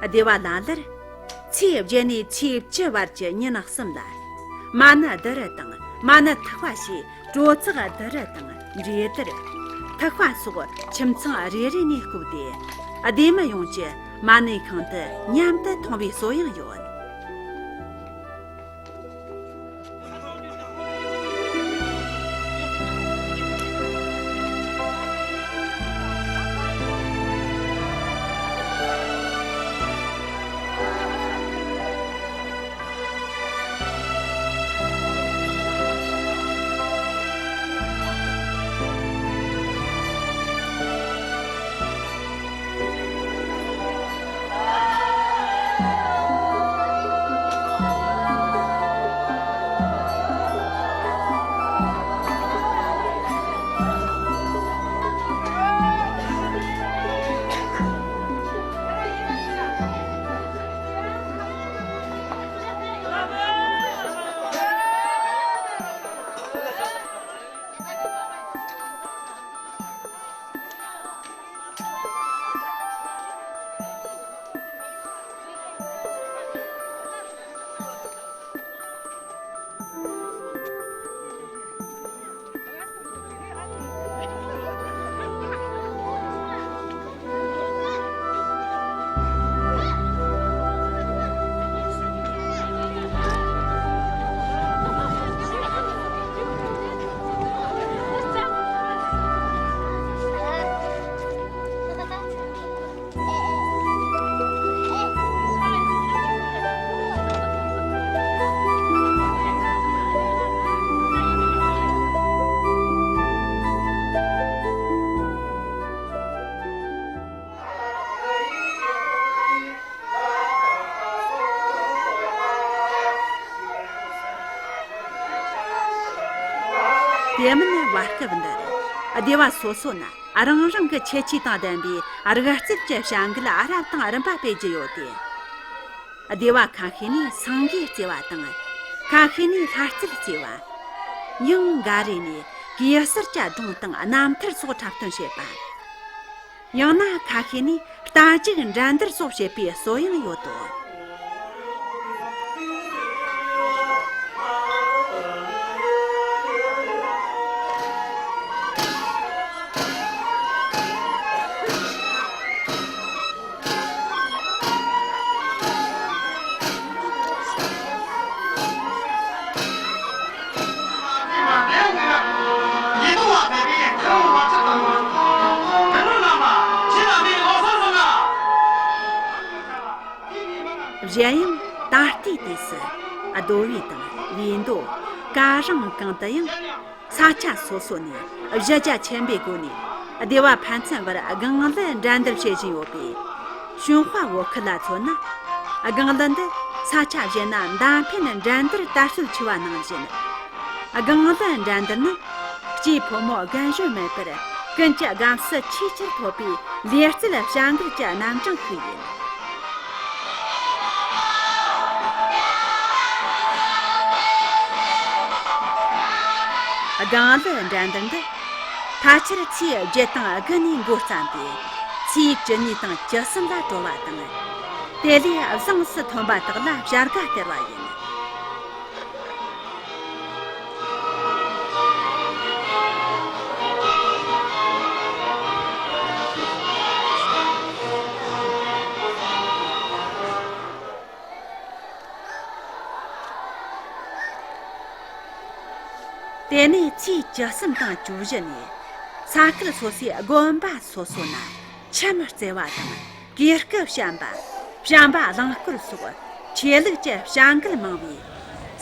སྡེ་བ་ལ་ལར། ཚེས་བརྒྱད་ནས་ཚེས་བཅུ་བར་གྱི་ཉིན་གསུམ་ལ། མ་ཎི་ཏི་རུ་དང་མ་ཎི་ཐིགས་པ་ཞེས་གྲོ་ཚགས་ཏི་རུ་དང་འབྲས་ཏི་རུ། ཐིགས་པ་སོགས་ཁྱིམ་ཚང་རེ་རེ་ནས་བཀུག་སྟེ། སྡེ་མི་ཡོངས་ཀྱིས་མ་ཎི་ཁང་དུ་མཉམ་དུ་འཐུང་བའི་སྲོལ་ཡང་ཡོད། དེ་མིན་བར་སྐབས་འདིར་སྡེ་བ་སོ་སོ་ན་རང་རང་གི་ཁྱད་ཆོས་དང་ལྡན་པའི་རིག་རྩལ་གྱི་བྱ་འགུལ་རབ་དང་རིམ་པ་སྤེལ་གྱི་ཡོད་དེ། སྡེ་བ་ཁ་ཤས་ནས་སེང་གེ་རྩེ་བ་དང་། ཁ་ཤས་ནས་ལྷ་རྩལ་རྩེ་བ། ཡང་འགའ་རེ་ནས་གེ་སར་གྱི་སྒྲུང་དང་རྣམ་ཐར་སོགས་འཁྲབ་སྟོན་བྱེད་པ། ཡང་ན་ཁ་ཤས་ནས་རྟ་རྒྱུག་འགྲན་བསྡུར་སོགས་བྱེད་པའི་སྲོལ་ཡང་ཡོད་དོ། གཞན་ཡང་ད་ལྟའི་དུས་སུ་རྡོ་བའི་དང་བིས་མདོ། ཀ་རིང་གང་དུ་ཡང་ས་ཆ་སོ་སོ་ནས་གཞི་རྒྱ་ཆེན་པོའི་སྒོ་ནས་སྡེ་བ་ཕན་ཚུན་བར་སྒང་གླུ་འགྲན་བསྡུར་བྱེད་བཞིན་ཡོད་པས། ཞུན་ཧྭ་བོད་ཁུལ་ལ་མཚོན་ན། སྒང་གླུ་འདི་ས་ཆ་གཞན་ན་མདའ་འཕེན་འགྲན་བསྡུར་དར་སྲོལ་ཆེ་བ་ནང་བཞིན། སྒང་གླུ་འགྲན་བསྡུར་ནི་སྐྱེས་ཕོ་མོ་རྒན་གཞོན་མེད་པར་ཀུན་གྱི་དགའ་བསུ་ཆེས་ཆེར་ཐོབ་པའི་ལེགས་རྩལ་བྱ་འགུལ་གྱི་རྣམ་གྲངས་ཤིག་ཡིན། སྒང་གླུ་འགྲན་བསྡུར་འདི་ཕལ་ཆེར་ཚེས་བརྒྱད་དང་དགུ་ནས་འགོ་བརྩམས་ཏེ། ཚེས་བཅུ་གཉིས་དང་བཅུ་གསུམ་ལ་གྲོལ་བ་དང་། དེ་ལས་བཟང་སུ་ཐོན་པ་དག་ལ་བྱ་དགའ་སྟེར་བ་ཡིན། དེ་ནས་ཚེས་བཅུ་གསུམ་དང་བཅུ་བཞི་ནས་ས་ཁུལ་སོ་སོའི་དགོན་པ་སོ་སོ་ན་ཁྱིམ་རྩེ་བ་དང་། གོས་སྐུ་བཤམས་པ། བྱམས་པ་གླིང་སྐོར་སོགས་ཆོས་ལུགས་ཀྱི་བྱ་འགུལ་མང་བས།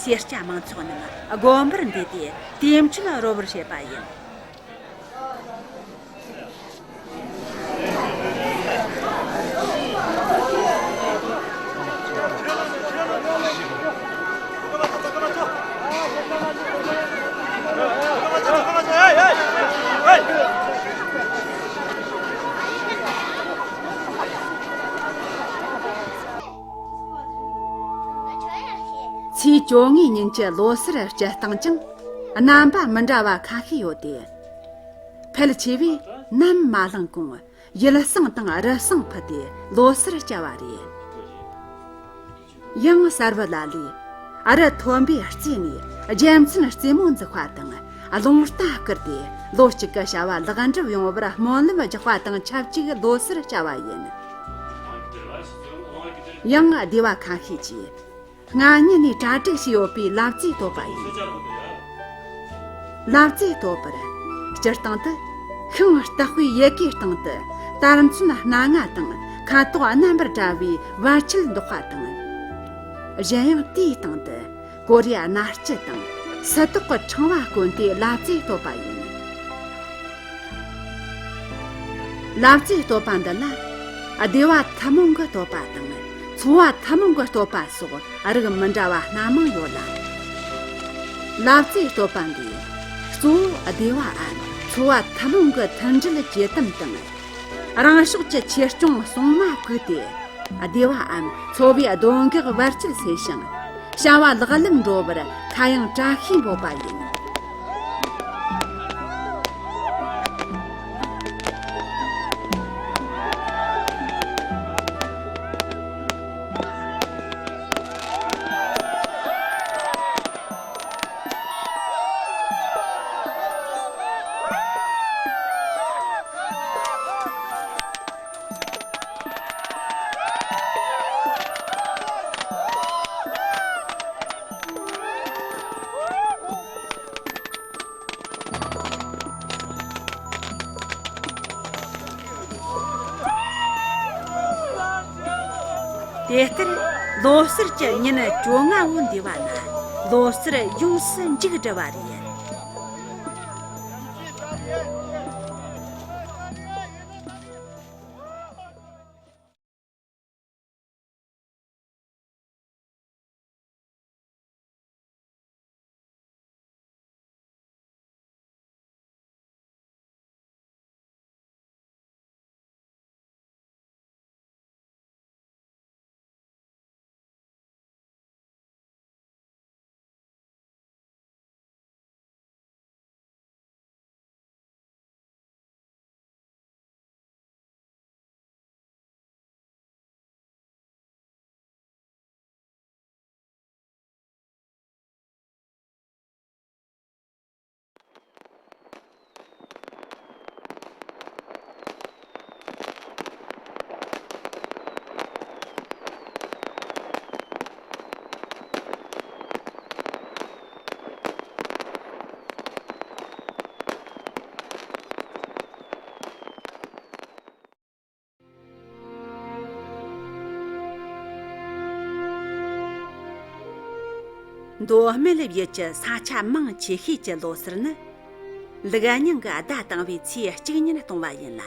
སེར་སྐྱ་མང་ཚོགས་རྣམས་དགོན་པར་འདུས་ཏེ་དུས་མཆོད་རོལ་པར་བྱེད་པ་ཡིན། ཚེས་བཅོ་ལྔའི་ཉིན་གྱི་ལོ་སར་སྤྱིར་བཏང་ཀྱང་རྣམ་པ་མི་འདྲ་བ་ཁ་ཤས་ཡོད་དེ། ཕལ་ཆེ་བས་ནམ་མ་ལངས་གོང་ཡུལ་བསང་དང་རི་བསང་ཕུལ་ཏེ་ལོ་སར་བཅའ་བ་རེད། ཡང་གསར་བུ་ལ་ལས་རི་མཐོན་པོའི་རྩེ་ནས་རྒྱལ་མཚན་རྩེ་མོ་འཛུགས་པ་དང་། རླུང་རྟ་བསྐུར་ཏེ་ལོ་གཅིག་གི་བྱ་བ་ལེགས་འགྲུབ་ཡོང་བར་སྨོན་ལམ་རྒྱག་པ་དང་ཆབས་ཅིག་ལོ་སར་བཅའ་བ་ཡིན། ཡང་སྡེ་བ་ཁ་ཤས་ཀྱིས་སྔ་ཉིན་ནས་གྲ་སྒྲིག་བྱས་ཡོད་པའི་ལབ་རྩེ་གཏོད་པ་ཡིན། ལབ་རྩེ་གཏོད་པར་སྤྱིར་བཏང་དུ་ཤིང་སྟག་པའི་ཡི་གེའི་སྟེང་དུ་དར་ཚོན་སྣ་ལྔ་དང་ཁ་དོག་རྣམ་པར་བཀྲ་བའི་བར་ཆད་འདོགས་པ་དང་། གཞན་ཡང་དེའི་སྟེང་དུ་ཀོ་རེ་ཡ་སྣ་ལྕུ་དང་སི་ཏོག་གི་ཕྲེང་བ་བསྐོན་ཏེ་ལབ་རྩེ་གཏོད་པ་ཡིན། ལབ་རྩེ་གཏོད་པ་འདི་ལ་སྡེ་བ་ཐུན་མོང་གི་གཏོད་པ་དང་ཚོ་བ་ཐུན་མོང་གི་གཏོད་པ་སོགས་རིགས་མི་འདྲ་བ་སྣ་མང་ཡོད་ལ། ལབ་རྩེ་གཏོད་པ་འདིས་གཙོ་བོ་སྡེ་བའམ་ཚོ་བ་ཐུན་མོང་གི་མཐུན་སྒྲིལ་ཇེ་དམ་དང་། རང་ཕྱོགས་ཀྱི་ཆེ་ཆུང་གསུམ་མ་ཕུགས་ཏེ། སྡེ་བའམ་ཚོ་བའི་གདོན་བགེགས་བར་ཆད་སེལ་ཞིང་། བྱ་བ་ལེགས་ལམ་འགྲོ་བར་ཁ་གཡང་བཀྲ་ཤིས་འབོད་པ་ཡིན། དེ་ལྟར་ལོ་གསར་གྱི་ཉིན་བཅོ་ལྔ་བོ་འདས་པ་ན་ལོ་གསར་ཡོངས་སུ་མཇུག་བསྒྲིལ་བ་རེད། མདོ་སྨད་བར་གྱི་ས་ཆ་མང་ཆེ་ཤོས་ཀྱི་ལོ་སར་ནི། ལུག་རྙིང་གི་ཟླ་བཏང་བའི་ཚེས་གཅིག་ཉིན་གཏོང་བ་ཡིན་ལ།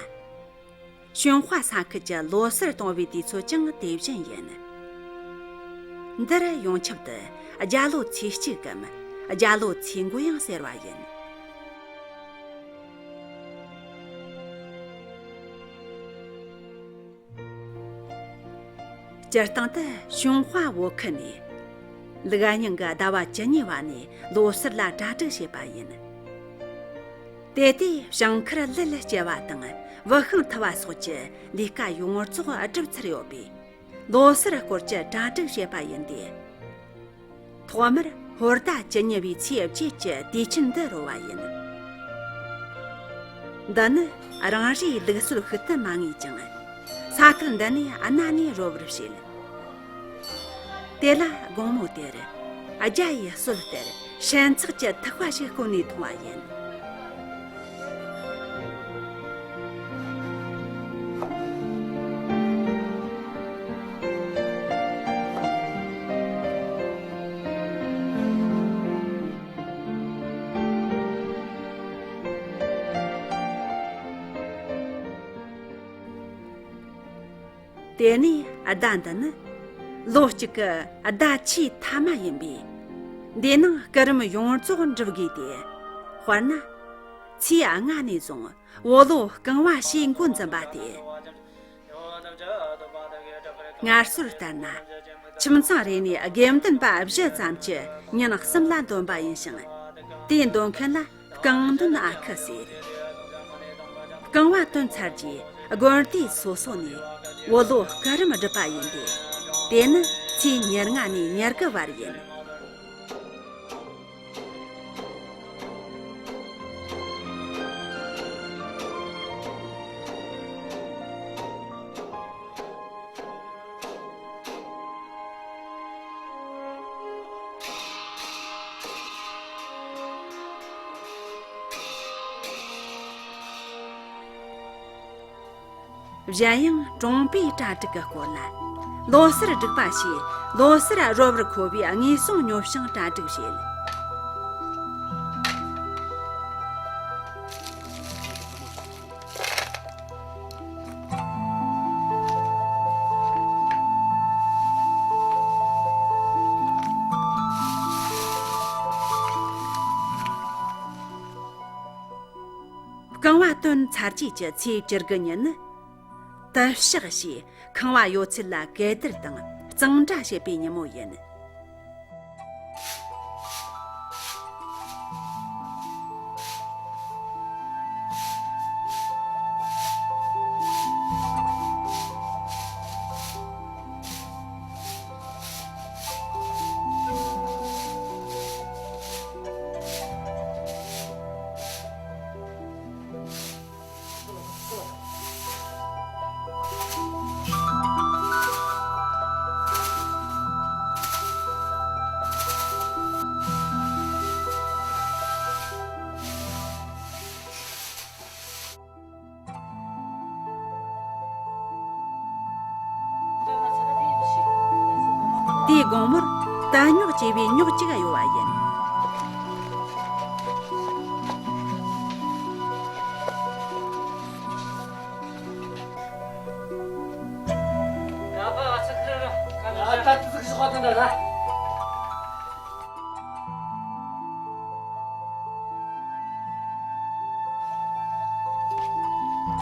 ཞུན་ཧྭ་ས་ཁུལ་གྱི་ལོ་སར་གཏོང་བའི་དུས་ཚོད་ཀྱང་དེ་བཞིན་ཡིན། འདིར་ཡོངས་ཁྱབ་ཏུ་རྒྱ་ལོ་ཚེས་གཅིག་གམ་རྒྱ་ལོ་ཚེས་འགོ་ཡང་ཟེར་བ་ཡིན། སྤྱིར་བཏང་དུ་ཞུན་ཧྭ་བོད་ཁུལ་ནས་ལུག་རྙིང་གི་ཟླ་བ་བཅུ་གཉིས་པ་ནས་ལོ་སར་ལ་གྲ་སྒྲིག་བྱེད་པ་ཡིན། དེ་དུས་ཞིང་ཁར་ལུད་སྐྱེལ་བ་དང་བུད་ཤིང་འཐུ་བ་སོགས་ཀྱི་ལས་ཀ་ཡོངས་རྫོགས་སྒྲུབ་ཚར་ཡོད་པས། ལོ་སར་སྐོར་གྱི་གྲ་སྒྲིག་བྱེད་པ་ཡིན་ཏེ། ཐོག་མར་ཧོར་ཟླ་བཅུ་གཉིས་པའི་ཚེས་བརྒྱད་ཀྱི་དུས་ཆེན་འདི་རོལ་བ་ཡིན། འདི་ནི་རང་རེའི་ལུགས་སྲོལ་ཤུལ་དུ་མ་ངེས་ཀྱང་། ས་ཁུལ་འདི་ནས་གནའ་ནས་རོལ་བར་བྱེད། དེ་ལ་དགོང་མོ་དེར་རྒྱ་ཡི་སྲོལ་ལྟར་ཧྲེང་ཚག་གི་ཐིགས་པ་ཞིག་བསྐོན་ནས་འཐུང་བ་ཡིན། དེ་ནས་ཟླ་འདི་ནི་ལོ་གཅིག་གི་ཟླ་ཆུའི་ཐ་མ་ཡིན་པས། འདིའི་ནང་སྐུ་རིམ་ཡོངས་རྫོགས་འགྲུབ་དགོས་ཏེ། དཔེར་ན། ཚེས་ལྔ་ནས་བཟུང་བོད་ལོ་རྐང་བ་ཞེས་འགོ་འཛིན་པ་སྟེ། སྔར་སྲོལ་ལྟར་ན། ཁྱིམ་ཚང་རེ་ནས་དགེ་འདུན་པ་བཞི་ཙམ་གྱིས་ཉིན་གསུམ་ལ་འདོན་པ་ཡིན་ཞིང་། དེའི་འདོན་མཁན་ལ་རྐང་འདོན་ཨ་ཁུ་ཟེར། རྐང་བ་བཏོན་ཚར་རྗེས་དགོན་སྡེ་སོ་སོ་ནས་བོད་ལོ་སྐུ་རིམ་སྒྲུབ་པ་ཡིན་ཏེ། དེ་ནི་ཚེས་ཉེར་ལྔ་ནས་ཉེར་དགུ་བར་ཡིན། གཞན་ཡང་གྲོང་པའི་གྲ་སྒྲིག་གི་སྐོར་ལ། ལོ་སར་སྒྲིག་པ་ཞེས་ལོ་སར་རོལ་བར་མཁོ་བའི་དངོས་ཟོག་ཉོ་ཞིང་གྲ་སྒྲིག་བྱེད། རྐང་བ་བཏོན་ཚར་རྗེས་ཀྱི་ཚེས་བཅུ་དགུ་ཉིན་ནི། དུ་ཞག་ཞེས་ཁང་བ་ཡོད་ཚད་ལ་གད་བདར་དང་གཙང་སྦྲ་བྱེད་པའི་ཉིན་མོ་ཡིན། དེའི་དགོང་མོར་དུ་སྨྱོག་ཅེས་པའི་སྨྱོག་ཅིག་གཡོ་བ་ཡིན།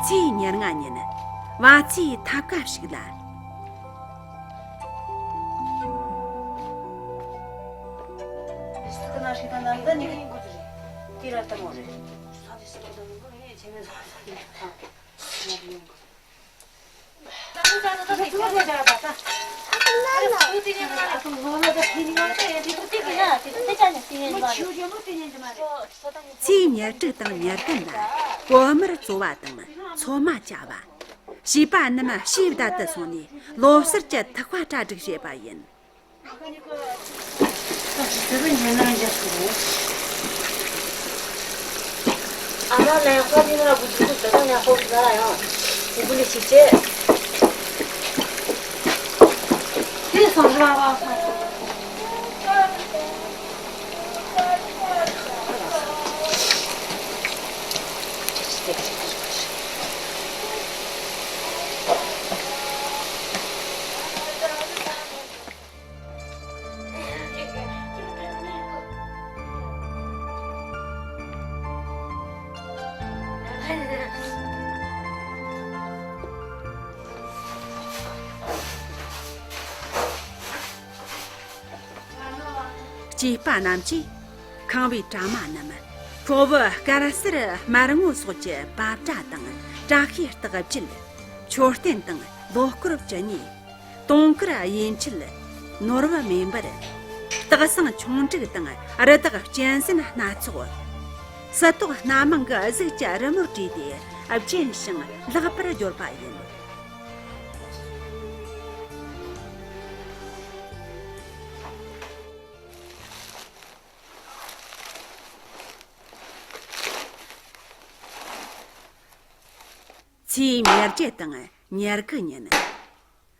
ཚེས་ཉེར་ལྔ་ཉིན་བ་ཚྭའི་ཐབ་ཀ་ཞིག་ལ། ཚེས་ཉེར་དྲུག་དང་ཉེར་བདུན་ལ་གོ་དམར་བཙོ་བ་དང་ཚོད་མ་བཅའ་བ། བྱིས་པ་རྣམས་ཕྱིའི་བརྡ་དུ་སོང་ནས་ལོ་གསར་གྱི་ཐུག་པ་གྲ་སྒྲིག་བྱེད་པ་ཡིན། སྐྱེས་པ་རྣམས་ཀྱིས་ཁང་བའི་གྲྭ་མ་རྣམས་ཁོ་བོའི་དཀར་གསལ་དམར་སྔོ་སོགས་ཀྱི་པ་བྲ་དང་། བཀྲ་ཤིས་རྟགས་བརྒྱད། མཆོད་རྟེན་དང་ལོ་སྐོར་བཅུ་གཉིས། དུང་དཀར་གཡས་འཁྱིལ། ནོར་བུ་མེ་འབར། སྟག་ཟངས་ཆུང་འབྲུག་དང་རི་དྭགས་གཅན་གཟན་སྣ་ཚོགས། སིལ་ཏོག་སྣ་མང་གི་གཟུགས་ཀྱི་རི་མོར་བྲིས་ཏེ་བརྒྱན་ཞིང་ལེགས་པར་སྦྱོར་བ་ཡིན། ཚེས་ཉེར་བརྒྱད་དང་ཉེར་དགུ་ཉིན།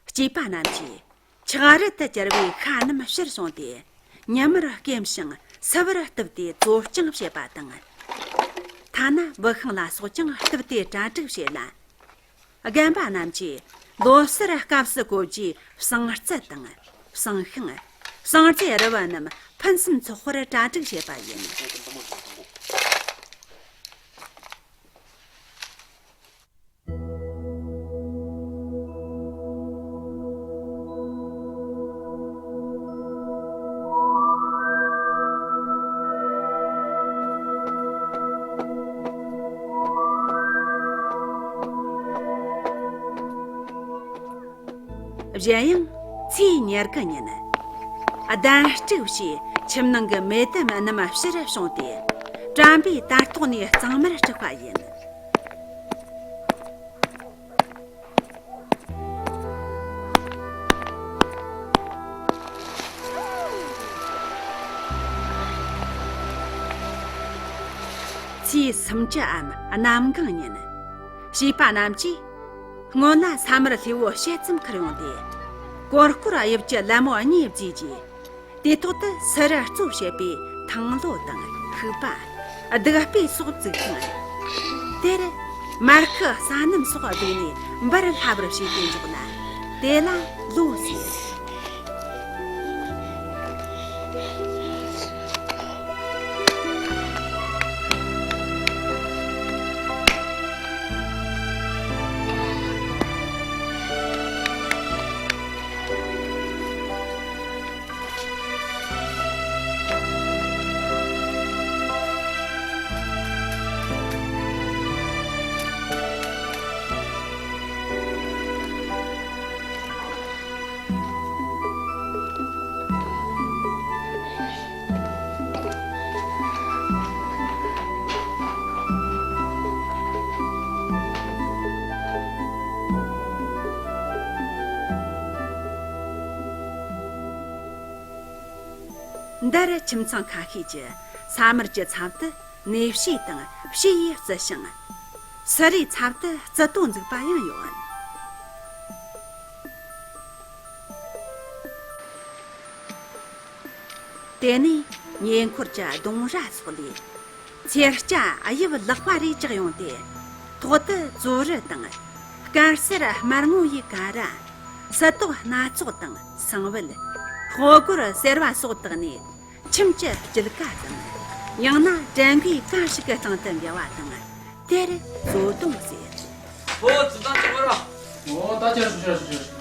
སྐྱེས་པ་རྣམས་ཀྱིས་ཆག་རལ་དུ་གྱུར་པའི་ཤ་རྣམས་ཕྱིར་བྱུང་སྟེ། ཉིན་མར་སྐེམ་ཞིང་སིལ་བུར་གཏུབས་ཏེ་བཙོ་སྐྱོང་བྱེད་པ་དང་། ཐ་ན་འབུ་ཤིང་ལ་སོགས་ཀྱང་གཏུབས་ཏེ་གྲ་སྒྲིག་བྱེད་ལ། རྒན་པ་རྣམས་ཀྱིས་ལོ་སར་སྐབས་སུ་བཀོལ་རྒྱུའི་བསང་རྩི་དང་། བསང་ཤིང་། བསང་རྫས་རིལ་བུ་རྣམས་ཕུན་སུམ་ཚོགས་པར་གྲ་སྒྲིག་བྱེད་པ་ཡིན། གཞན་ཡང་ཚེས་ཉེར་དགུ་ཉིན། གདན་དཀྲུགས་ཞེས་ཁྱིམ་ནང་གི་མེ་ལྡེམ་རྣམས་ཕྱིར་བྱུང་སྟེ། དྲན་པའི་དར་ཐོག་ནས་གཙང་མར་དཀྲུགས་པ་ཡིན། ཚེས་སུམ་ཅུའམ་གནམ་གང་ཉིན། བྱིས་པ་རྣམས་ཀྱིས་སྔོན་ལ་ས་དམར་ལྷོས་པོ་ཕྱེད་ཙམ་ཁུར་ཡོང་སྟེ། གོར་གོར་དབྱིབས་ཀྱི་ལད་མོ་གཉིས་བརྫིས་རྗེས། དེའི་ཐོག་ཏུ་སི་རུ་གཙོ་བྱས་པའི་ཐང་ལོ་དང་ཤུག་པ། བདུག་སྤོས་སོགས་བཙུགས་ཤིང་། དེར་མར་ཁུ་ཟ་སྣུམ་སོགས་བདུགས་ནས་འབར་སླ་བར་བྱས་ཏེ་འཇོག་ལ། དེ་ལ་ལོ་ཟེར། འདིར་ཁྱིམ་ཚང་ཁ་ཤས་ཀྱིས་ས་དམར་གྱི་ཚབ་ཏུ་ནས་ཕྱེ་དང་ཕྱེ་ཡིས་བརྩི་ཞིང་། སི་རུའི་ཚབ་ཏུ་རྩི་ཏོ་འཛུགས་པ་ཡང་ཡོད། དེ་ནས་ཉེ་འཁོར་གྱི་ལྡུང་ར་སོགས་ལས། ཚེར་སྐྱ་དབྱིབས་ལེགས་པ་རེ་བཅག་ཡོང་སྟེ། ཐོག་ཏུ་བཙོ་རུ་དང་། དཀར་སེར་དམར་སྔོ་ཡི་ཀ་ར། སིལ་ཏོག་སྣ་ཚོགས་དང་སང་བལ། ཕོ་རྒོད་སེར་བ་སོགས་བཏགས་ནས། ཁྱིམ་གྱི་དཀྱིལ་ཀ་དང་། ཡང་ན་བྲན་གཡོག་གང་ཞིག་གི་སྟེང་དུ་འགེལ་བ་དང་། དེར་བཙོ་བརྡུང་ཟེར། ཨོ་ཙི་ཙང་ཙི་བ་ར། ཨོ་ད་ཁྱེར་སོང་ཁྱེར་སོང་ཁྱེར་སོང་།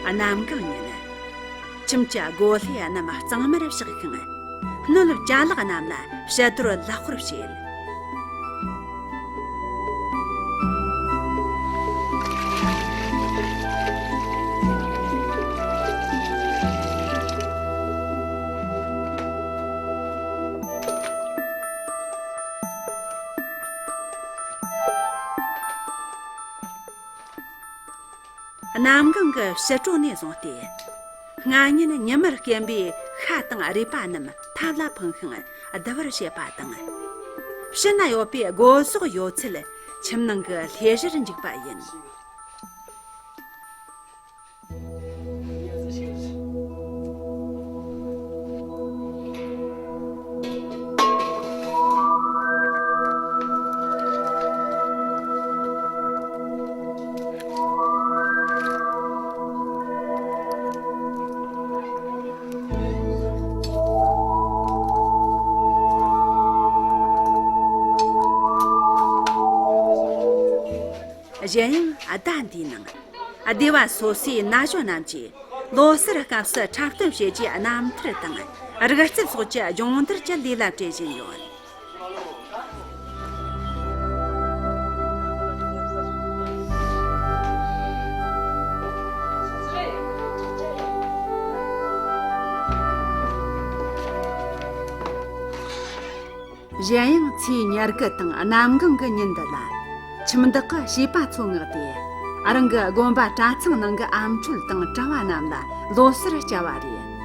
གནམ་གང་ཉིན། ཁྱིམ་གྱི་སྒོ་ལྷེ་རྣམས་གཙང་མར་བྱས་ཤིང་། སྣོད་ཅ་ལག་རྣམས་ལ་ཕྱི་དོར་ལག་སྐོར་བྱེད། གནམ་གང་གི་ཕྱི་དྲོ་ནས་བཟུང་སྟེ། སྔ་ཉིན་ཉི་མར་སྐེམ་པའི་ཤ་དང་རུས་པ་རྣམས་ཐབ་ལ་འཕངས་ཤིང་བསྡུ་བར་བྱེད་པ་དང་། ཕྱི་ན་ཡོད་པའི་སྒོ་ཟོག་ཡོད་ཚད་ཁྱིམ་ནང་གི་ལྷས་གཞིར་འཇུག་པ་ཡིན། གཞན་ཡང་ཟླ་འདིའི་ནང་སྡེ་བ་སོ་སོའི་ན་གཞོན་རྣམས་ཀྱིས་ལོ་གསར་སྐབས་སུ་འཁྲབ་སྟོན་བྱེད་རྒྱུའི་རྣམ་ཐར་དང་། རིག་རྩལ་སོགས་ཀྱི་སྦྱོང་བརྡར་གྱི་ལས་ལ་བྲེལ་བཞིན་ཡོད། གཞན་ཡང་ཚེས་ཉེར་དགུ་དང་གནམ་གང་གི་ཉིན་འདི་ལ། ཁྱིམ་བདག་གིས་བྱིས་པ་ཚོ་མངགས་ཏེ། རང་གི་དགོན་པ་གྲྭ་ཚང་ནང་གི་ཨམ་ཆོད་དང་གྲྭ་བ་རྣམས་ལ་ལོ་གསར་བསྐྱལ་བ་རེད།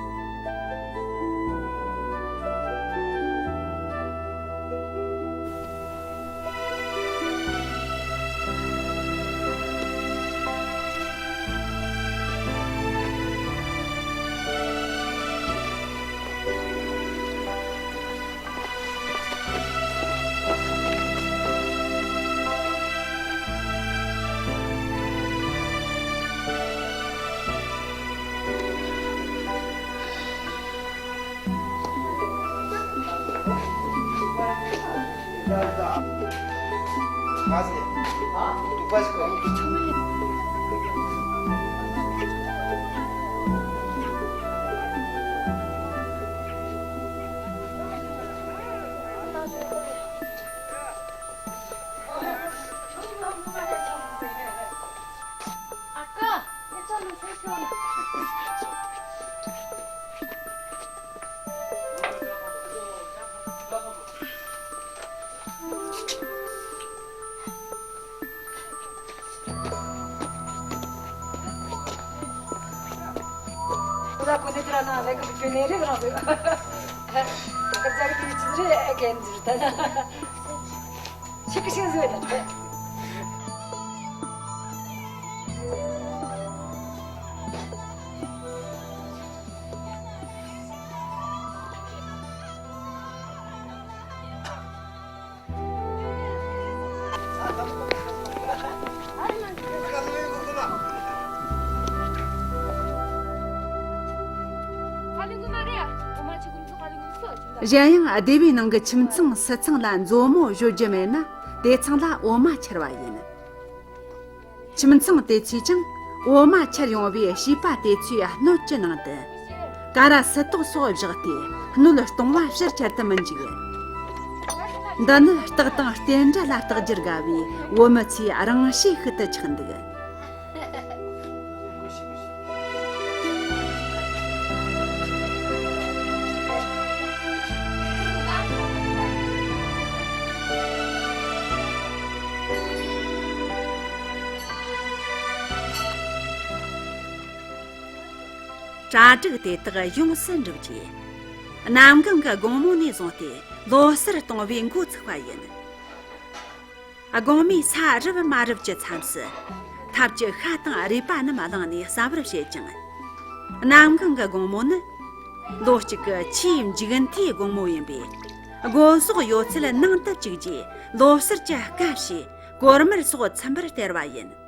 གཞན་ཡང་སྡེ་བའི་ནང་གི་ཁྱིམ་ཚང་སུ་ཚང་ལ་མཛོ་མོ་བཞོ་རྒྱུ་མེད་ན། དེ་ཚང་ལ་འོ་མ་འཁྱེར་བ་ཡིན། ཁྱིམ་ཚང་དེ་ཚོས་ཀྱང་འོ་མ་འཁྱེར་ཡོང་བའི་བྱིས་པ་དེ་ཚོའི་སྣོད་ཀྱི་ནང་དུ། ཀ་ར་སིལ་ཏོག་སོགས་བཞག་སྟེ་སྣོད་གཏོང་བ་ཕྱིར་འཁྱེར་དུ་མི་འཇུག། འདི་ནི་རྟགས་དང་རྟེན་འབྲེལ་ལ་རྟགས་བསྒྱུར་དགའ་བའི་བོད་མི་ཚོའི་རང་གཤིས་ཤིག་ཏུ་ཆགས་འདུག། གྲ་སྒྲིག་དེ་དག་ཡོངས་སུ་འགྲུབ་རྗེས། གནམ་གང་གི་དགོང་མོ་ནས་བཟུང་སྟེ་ལོ་གསར་གཏོང་བའི་འགོ་ཚུགས་པ་ཡིན། དགོང་མོའི་ས་རུབ་མ་རུབ་ཀྱི་མཚམས་སུ། ཐབ་ཀྱི་ཤ་དང་རུས་པ་རྣམས་བླངས་ནས་ཟ་བར་བྱེད་ཅིང་། གནམ་གང་གི་དགོང་མོ་ནི། ལོ་གཅིག་གི་ཆེས་མཇུག་མཐའི་དགོང་མོ་ཡིན་པས། སྒོ་ཟོག་ཡོད་ཚད་ནང་དུ་བཅུག་རྗེས་ལོ་གསར་གྱི་སྐབས་ཤིག་གོར་མར་སོགས་ཚིམ་པར་སྟེར་བ་ཡིན།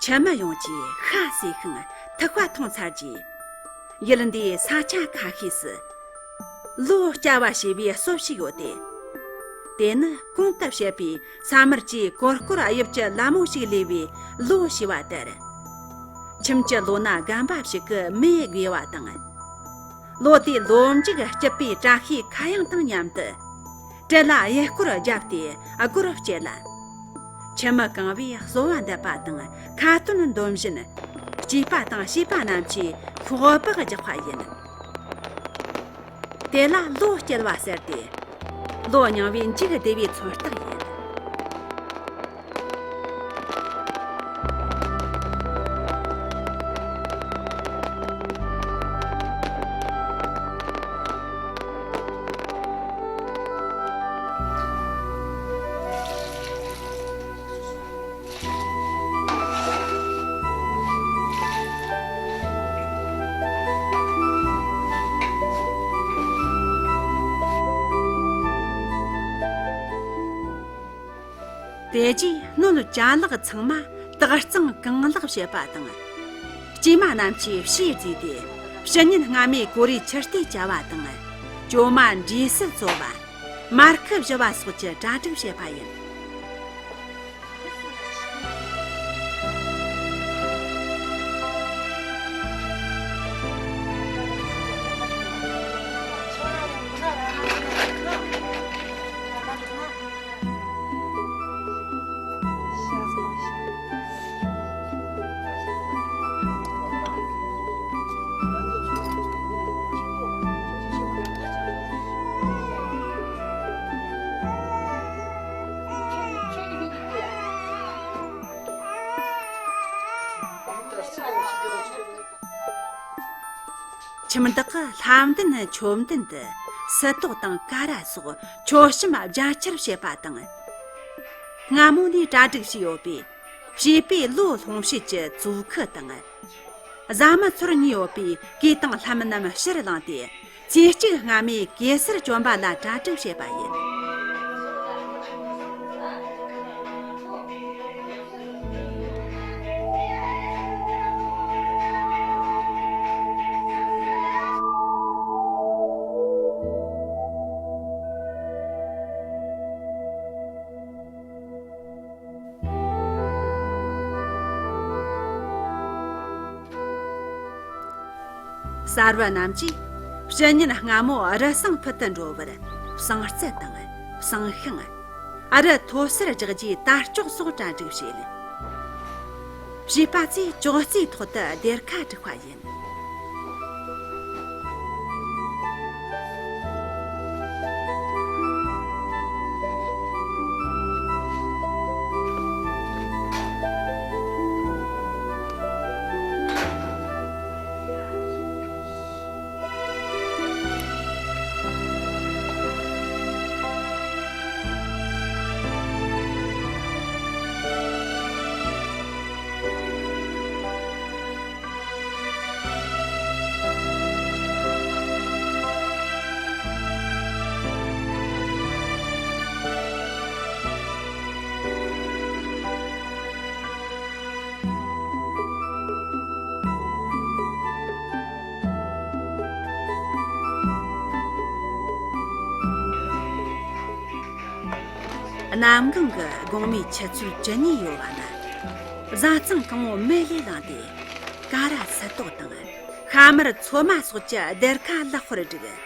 ཁྱིམ་མི་ཡོངས་ཀྱིས་ཤ་ཟོས་ཤིང་ཐུག་པ་འཐུང་ཚར་རྗེས། ཡུལ་འདིའི་ས་ཆ་ཁ་ཤས་སུ། ལོ་སྐྱ་བ་ཞེས་པའི་སྲོལ་ཞིག་ཡོད་དེ། དེ་ནི་གོང་དུ་བཤད་པའི་ས་དམར་གྱི་གོར་གོར་དབྱིབས་ཀྱི་ལ་མོ་ཞིག་ལུས་པའི་ལོ་ཞེས་པ་ལྟར། ཁྱིམ་གྱི་ལོ་ན་རྒན་པ་ཞིག་གི་མི་དགོས་པ་དང་། ལོ་དེའི་ལོ་མཇུག་སྐྱིད་པའི་བཀྲ་ཤིས་ཁ་གཡང་དང་མཉམ་དུ། དྲེལ་ལ་གཡས་སྐོར་བརྒྱབ་སྟེ་སྒོར་བསྐྱལ་ལ། ཁྱིམ་མི་གང་བོས་གསོལ་བ་འདེབས་པ་དང་ཁ་ཏོན་འདོན་བཞིན། སྐྱེས་པ་དང་བྱིས་པ་རྣམས་ཀྱིས་ཤོག་སྦག་རྒྱག་པ་ཡིན། དེ་ལ་ལོ་བསྐྱལ་བ་ཟེར་ཏེ། ལོ་རྙིང་བའི་མཇུག་བསྡུ་བའི་མཚོན་རྟགས་ཡིན། དེ་རྗེས་སྣོད་ཅ་ལག་ཚང་མ་དག་གཙང་གང་ལེགས་བྱེད་པ་དང་། སྐྱེས་མ་རྣམས་ཀྱིས་ཕྱིས་བརྫིས་ཏེ། ཕྱི་ཉིན་སྔ་མའི་གོ་རེ་ཆུ་རྟས་བཅའ་བ་དང་། གྲོ་མ་འབྲས་སིལ་བཙོ་བ། མར་ཁུ་བཞུ་བ་སོགས་ཀྱི་གྲ་སྒྲིག་བྱེད་པ་ཡིན། ཁྱིམ་བདག་གིས་ལྷ་མདུན་ཆོས་མདུན་དུ་སིལ་ཏོག་དང་ཀ་ར་སོགས་མཆོད་བཤམས་རྒྱ་ཆེར་བྱེད་པ་དང་། སྔ་མོ་ནས་གྲ་སྒྲིག་བྱས་ཡོད་པའི་བྱིས་པའི་ལོ་སློང་བྱེད་ཀྱི་བཙོ་ཁུ་དང་། བཟའ་མི་ཚོར་ཉེ་ཡོད་པའི་གོས་དང་ལྷམ་རྣམས་ཕྱིར་བླངས་ཏེ། ཚེས་གཅིག་སྔ་མའི་གེ་སར་བཅོམ་པ་ལ་གྲ་སྒྲིག་བྱེད་པ་ཡིན། གསར་བུ་རྣམས་ཀྱིས་ཕྱི་ཉིན་སྔ་མོ་རུ་བསང་ཕུད་དུ་འགྲོ་བར། བསང་རྩི་དང་། བསང་ཤིང་། རུ་མཐོ་སར་རྒྱག་རྒྱུའི་དར་ལྕོག་སོགས་གྲ་སྒྲིག་བྱས། བྱིས་པ་ཚོས་ཅོག་ཙེའི་ཐོག་ཏུ་སྡེར་ཁ་སྒྲིག་པ་ཡིན། གནམ་གང་གི་དགོང་མོའི་ཆུ་ཚོད་བཅུ་གཉིས་ཡོལ་བ་ན། བཟའ་ཚང་གང་བོ་མེ་ལས་ལངས་ཏེ། ཀ་ར་སིལ་ཏོག་དང་ཤ་མར་ཚོད་མ་སོགས་ཀྱི་སྡེར་ཁ་ལེགས་པར་བསྒྲིགས།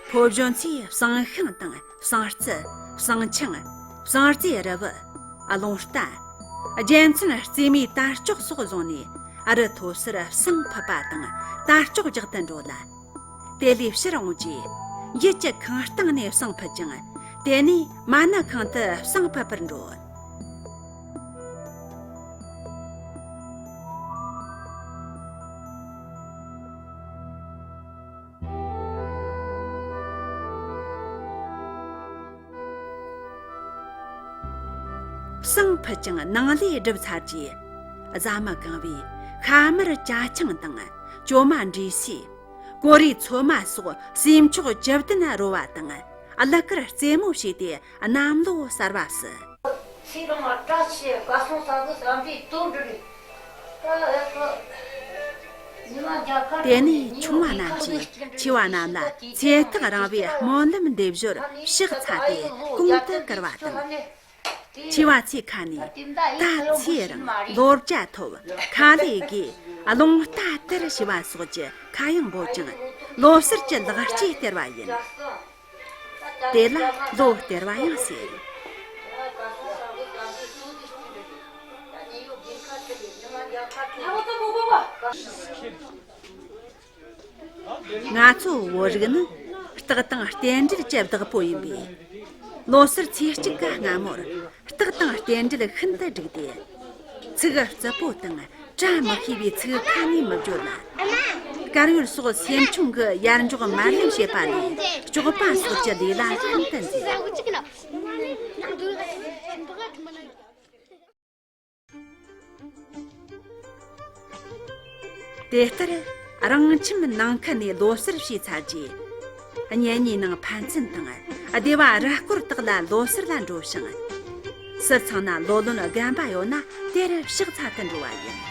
ཕོ་གཞོན་ཚོས་བསང་ཤིང་དང་བསང་རྩི། བསང་ཆང་། བསང་རྫས་རིལ་བུ། རླུང་རྟ། རྒྱལ་མཚན་རྩེ་མོའི་དར་ལྕོག་སོགས་བཟུང་ནས། རི་མཐོ་སར་བསང་ཕུད་པ་དང་དར་ལྕོག་རྒྱག་ཏུ་འགྲོ་ལ། དེ་ལས་ཕྱིར་འོང་རྗེས། ཡུལ་གྱི་ཁང་སྟེང་ནས་བསང་ཕུད་ཅིང་། དེ་ནས་མ་ཎི་ཁང་དུ་བསང་ཕུད་པར་འགྲོ། བསང་ཕུད་ཅིང་ནང་ལས་སྒྲུབ་ཚར་རྗེས། བཟའ་མི་གང་བོས་ཤ་མར་ཇ་ཆང་དང་། གྲོ་མ་འབྲས་སིལ། ཀོ་རེ་ཚོད་མ་སོགས་ཟས་མཆོག་བཅུ་བདུན་རོལ་བ་དང་། གླུ་གར་རྩེད་མོ་བྱས་ཏེ་གནམ་ལོ་གསར་བ་བསུ། ཚེ་རིང་བཀྲ་ཤིས་སྐལ་བཟང་ས་གི་བསམ་པའི་དོན་འགྲུབ་རེད། ད་ཨེ་ཁོ་ཉི་མ་རྒྱལ་ཁབ་དེ་ནས་ཆུང་བ་རྣམས་ཀྱིས་ཆེ་བ་རྣམས་ལ་ཚེ་ཐག་རིང་བའི་སྨོན་ལམ་འདེབས་ཞོར་ཕྱག་འཚལ་ཏེ་གོང་དུ་བཀུར་བ་དང་། ཆེ་བ་ཚོས་ཁ་ནས་ད་ཚེ་རིང་ལོ་བརྒྱ་ཐོབ། ཁ་ལས་དགོས། རླུང་རྟ་དར་ཞེས་པ་སོགས་ཀྱི་ཁ་གཡང་འབོད་ཅིང་ལོ་གསར་གྱི་ལེགས་སྐྱེས་སྟེར་བ་ཡིན། དེ་ལ་ལོ་སྟེར་བ་ཡང་ཟེར། ང་ཚོ་བོད་རིགས་ནི་རྟགས་དང་རྟེན་འབྲེལ་གྱི་བདག་པོ་ཡིན་པས། ལོ་སར་ཚེས་གཅིག་གི་སྔ་མོར་རྟགས་དང་རྟེན་འབྲེལ་ཤིན་ཏུ་འགྲིག་སྟེ། ཚིག་རྩུབ་པོ་དང་བཀྲ་མི་ཤིས་པའི་ཚིག་ཁ་ནས་མི་བརྗོད་ལ། དཀར་ཡོལ་སོགས་སེམས་ཆུང་གི་ཡར་འཇོག་མར་ལེན་བྱེད་པ་ལས་སྐྱོག་པ་སོགས་ཀྱི་ལས་ལ་ཤིན་ཏུ་མཛེས། དེ་ལྟར་རང་ཁྱིམ་ནང་ཁུལ་ནས་ལོ་གསར་བྱས་ཚར་རྗེས། གཉེན་ཉེ་ནང་ཕན་ཚུན་དང་སྡེ་བ་ར་སྐོར་དག་ལ་ལོ་གསར་ལ་འགྲོ་ཞིང་། སུ་ཚང་ན་ལོ་ལོན་རྒན་པ་ཡོད་ན་དེར་ཕྱག་འཚལ་དུ་འགྲོ་བ་ཡིན།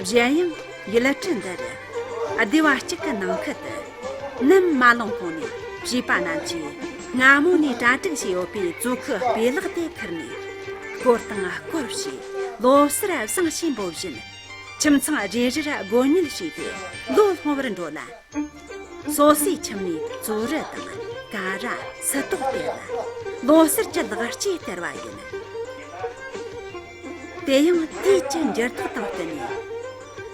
གཞན་ཡང་ཡུལ་གྲུ་འདིར་སྡེ་བ་གཅིག་གི་ནང་ཁུལ་དུ་ནམ་མ་ལངས་གོང་ནས་བྱིས་པ་རྣམས་ཀྱིས་སྔ་མོ་ནས་གྲ་སྒྲིག་བྱས་ཡོད་པའི་ཙོ་ཁུ་སྤོས་ལག་དེ་ཁུར་ནས་སྐོར་དང་སྐོར་བྱས་ལོ་གསར་བཟང་ཞེས་འབོད་བཞིན། ཁྱིམ་ཚང་རེ་རེར་སྒོ་ཉལ་བྱས་ཏེ་ལོ་སློང་བར་འགྲོ་ལ། སོ་སོའི་ཁྱིམ་ནས་ཙོ་རུ་དང་ཀ་ར་སུ་ཏོག་སྟེར་ལ་ལོ་གསར་གྱི་ལེགས་སྐྱེས་སྟེར་བ་ཡིན། དེ་ཡང་དུས་ཀྱི་འགྱུར་ལྡོག་དང་བསྟུན་ནས།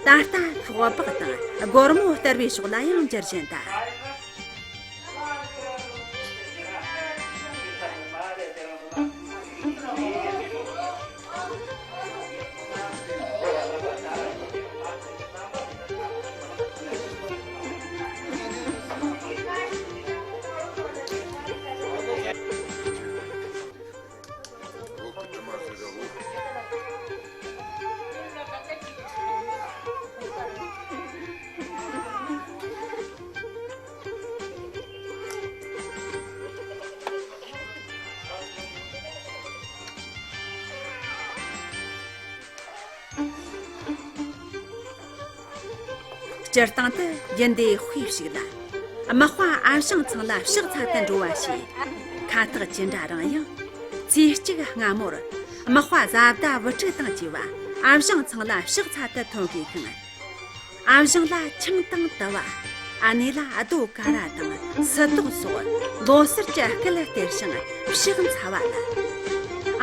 ད་ལྟ་ཤོག་སྦག་དང་སྒོར་མོ་སྟེར་བའི་ཕྱོགས་ལ་ཡང་འགྱུར་བཞིན་གདའ། སྤྱིར་བཏང་དུ་རྒྱུན་ལྡན་དཔེ་ཞིག་ལ། དམག་དཔའ་ཨ་ཞང་ཚང་ལ་ཕྱག་འཚལ་དུ་འགྲོ་བ་ཞེས་ཁ་བཏགས་ཅི་འདྲ་རིང་ཡང་། ཚེས་གཅིག་སྔ་མོར་དམག་དཔའ་བཟའ་ཟླ་བུ་ཕྲུག་དང་བཅས་པ་ཨ་ཞང་ཚང་ལ་ཕྱག་འཚལ་དུ་ཐོན་དགོས་ཤིང་། ཨ་ཞང་ལ་ཆང་དང་དུ་བ། ཨ་ནེ་ལ་རྡོ་ཀ་ར་དང་སུ་ཏོག་སོགས་ལོ་གསར་གྱི་སྐལ་སྟེར་ཞིང་ཕྱག་འཚལ་བ་ལ།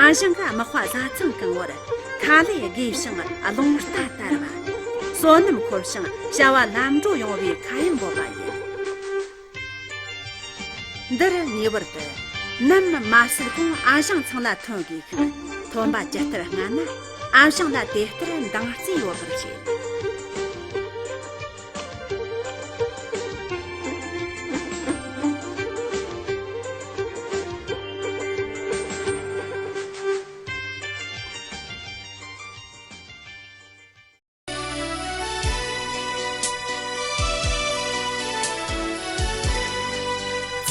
ཨ་ཞང་གི་དམག་དཔའ་བཟའ་ཚང་གང་བོར་ཁ་ལས་དགོས་ཤིང་རླུང་རྟ་དར་བ། བསོད་ནམས་འཁོར་ཞིང་བྱ་བ་ལམ་འགྲོ་ཡོང་བའི་ཁ་ཡན་འབོད་པ་ཡིན། འདིར་ངེས་པར་དུ་ནམ་མ་སྲིད་གོང་ཨ་ཞང་ཚང་ལ་ཐོན་དགོས་ཤིང་། ཐོན་པ་ཇི་ལྟར་སྔ་ན་ཨ་ཞང་ལ་དེ་ལྟར་འདང་རྩིས་ཡོད་པར་བྱེད།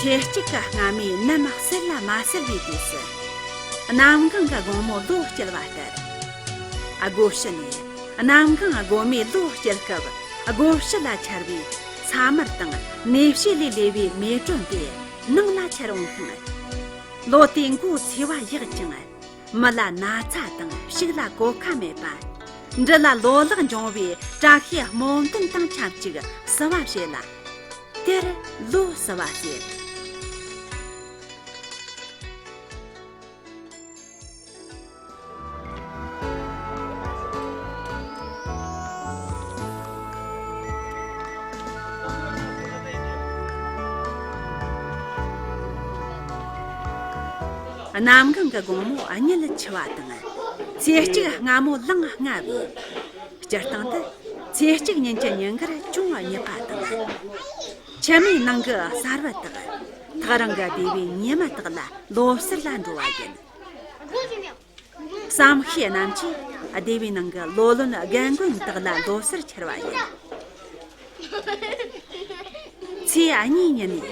ཚེས་གཅིག་གི་སྔ་མའི་ནམ་གསལ་ལ་མ་གསལ་བའི་དུས་སུ། གནམ་གང་གི་དགོང་མོ་ལོ་བསྐྱལ་བ་ལྟར། སྒོ་ཕྱི་ནས་གནམ་གང་དགོང་མོའི་ལོ་བསྐྱལ་སྐབས་སྒོ་ཕྱི་ལ་འཆར་བའི་ས་དམར་དང་ནས་ཕྱེ་ལས་ལས་པའི་མེ་སྒྲོན་དེ་ནང་ལ་འཆར་འོང་ཤིང་། ལོ་དེའི་མགོ་ཚེས་པ་ཡག་ཅིང་། མི་ལ་ན་ཚ་དང་ཕྱུགས་ལ་གོད་ཁ་མེད་པ། འབྲུ་ལ་ལོ་ལེགས་འབྱུང་བའི་བཀྲ་ཤིས་སྨོན་འདུན་དང་ཆབས་ཅིག་བསུ་བ་བྱེད་ལ། དེར་ལོ་བསུ་བ་ཟེར། གནམ་གང་གི་དགོང་མོ་གཉིད་ཆེ་བ་དང་། ཚེས་གཅིག་སྔ་མོ་ལངས་སྔ་བས། སྤྱིར་བཏང་དུ་ཚེས་གཅིག་ཉིན་གྱི་ཉིན་དཀར་ཅུང་གཉིད་པ་དང་། ཕྱི་མའི་ནང་གི་གསར་བུ་དག་ཐག་རིང་གི་སྡེ་བའི་ཉི་མ་དག་ལ་ལོ་གསར་ལ་འགྲོ་བ་ཡིན། བསམ་ཤེས་རྣམས་ཀྱིས་སྡེ་བའི་ནང་གི་ལོ་ལོན་རྒན་རྒོན་དག་ལ་ལོ་སར་འཁྱེར་བ་ཡིན། ཚེས་གཉིས་ཉིན་ནས་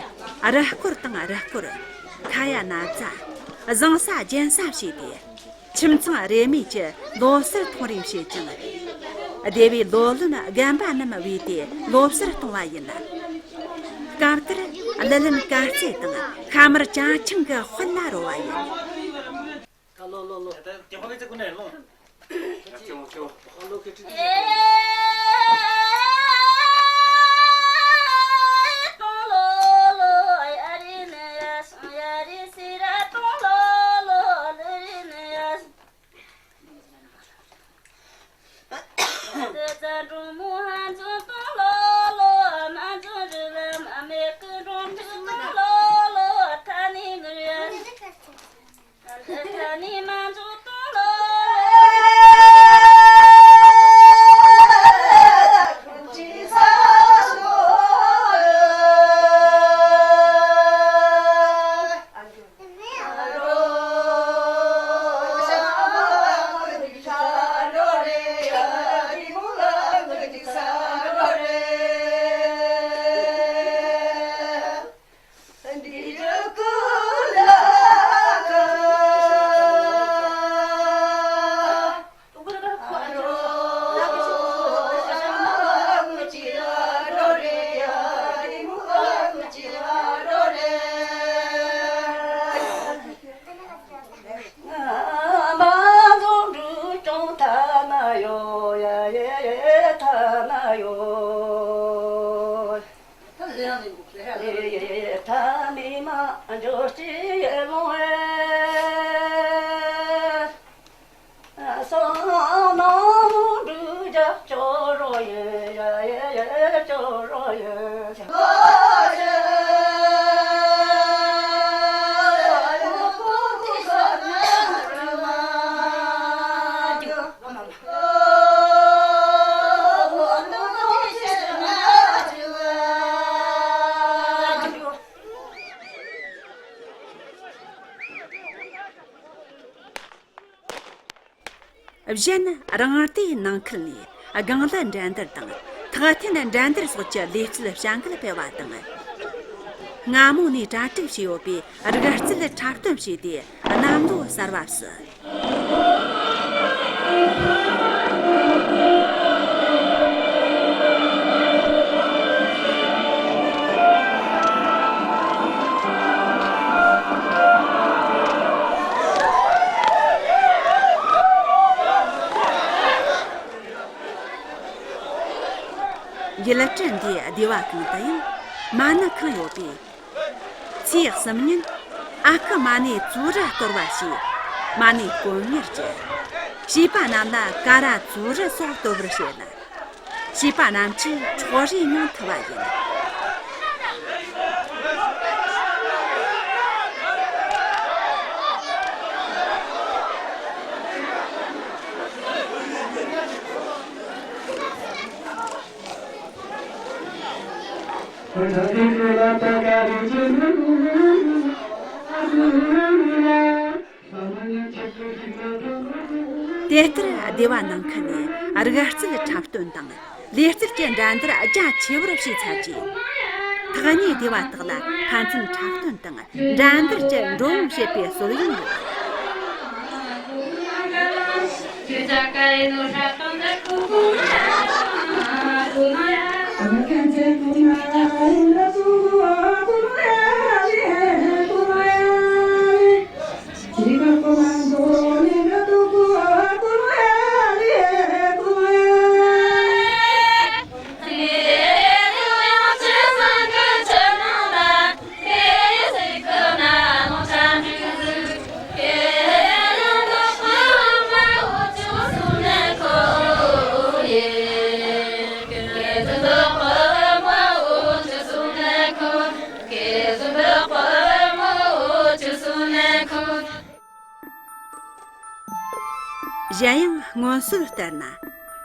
རུ་སྐོར་དང་རུ་སྐོར། ཁ་ཡ་ན་བཟའ། བཟང་ས་རྒྱན་ས་བྱས་ཏེ། ཁྱིམ་ཚང་རེ་མོས་ཀྱི་ལོ་སར་ཐོང་རེས་བྱེད་ཅིང་། སྡེ་བའི་ལོ་ལོན་རྒན་པ་རྣམས་བོས་ཏེ་ལོ་སར་གཏོང་བ་ཡིན། སྐབས་དེར་གླུ་ལེན་དཀར་རྩེ་དང་ཤ་མར་ཅ་ཆིང་གི་དཔལ་ལ་རོལ་བ་ཡིན། ལོ་ལོ་ལོ། གཞན་རང་སྡེའི་ནང་ཁུལ་ནས་སྒང་གླུ་འགྲན་བསྡུར་དང་ཐག་འཐེན་འགྲན་བསྡུར་སོགས་ཀྱི་ལུས་རྩལ་བྱ་འགུལ་སྤེལ་བ་དང་། སྔ་མོ་ནས་གྲ་སྒྲིག་བྱས་ཡོད་པའི་རིག་རྩལ་འཁྲབ་སྟོན་བྱས་ཏེ་གནམ་ལོ་གསར་བ་བསུ། ཡུལ་གྲུ་འདིའི་སྡེ་བ་གང་དུ་ཡང་མ་ཎི་ཁང་ཡོད་པས། ཚེས་གསུམ་ཉིན་ཨ་ཁུ་མ་ཎི་བཙུགས་ར་གཏོར་བ་བྱས། མ་ཎི་དཀོན་གཉེར་གྱིས་བྱིས་པ་རྣམས་ལ་ཀ་ར་བཙུགས་ར་སོགས་གཏོར་བར་བྱེད་ལ། བྱིས་པ་རྣམས་ཀྱིས་འཁྱོག་རིས་ངང་འཐུ་བ་ཡིན། དེ་ལྟར་སྡེ་བ་ནང་ཁུལ་ནས་རིག་རྩལ་འཁྲབ་སྟོན་དང་ལུས་རྩལ་གྱི་འགྲན་བསྡུར་རྒྱ་ཆེ་བར་བྱས་ཚར་རྗེས། ཐག་ཉེ་སྡེ་བ་དག་ལ་ཕན་ཚུན་འཁྲབ་སྟོན་དང་འགྲན་བསྡུར་གྱི་འགྲོ་འོང་བྱེད་པའི་སྲོལ་ཡང་ཡོད། གཞན་ཡང་སྔོན་སྲོལ་ལྟར་ན།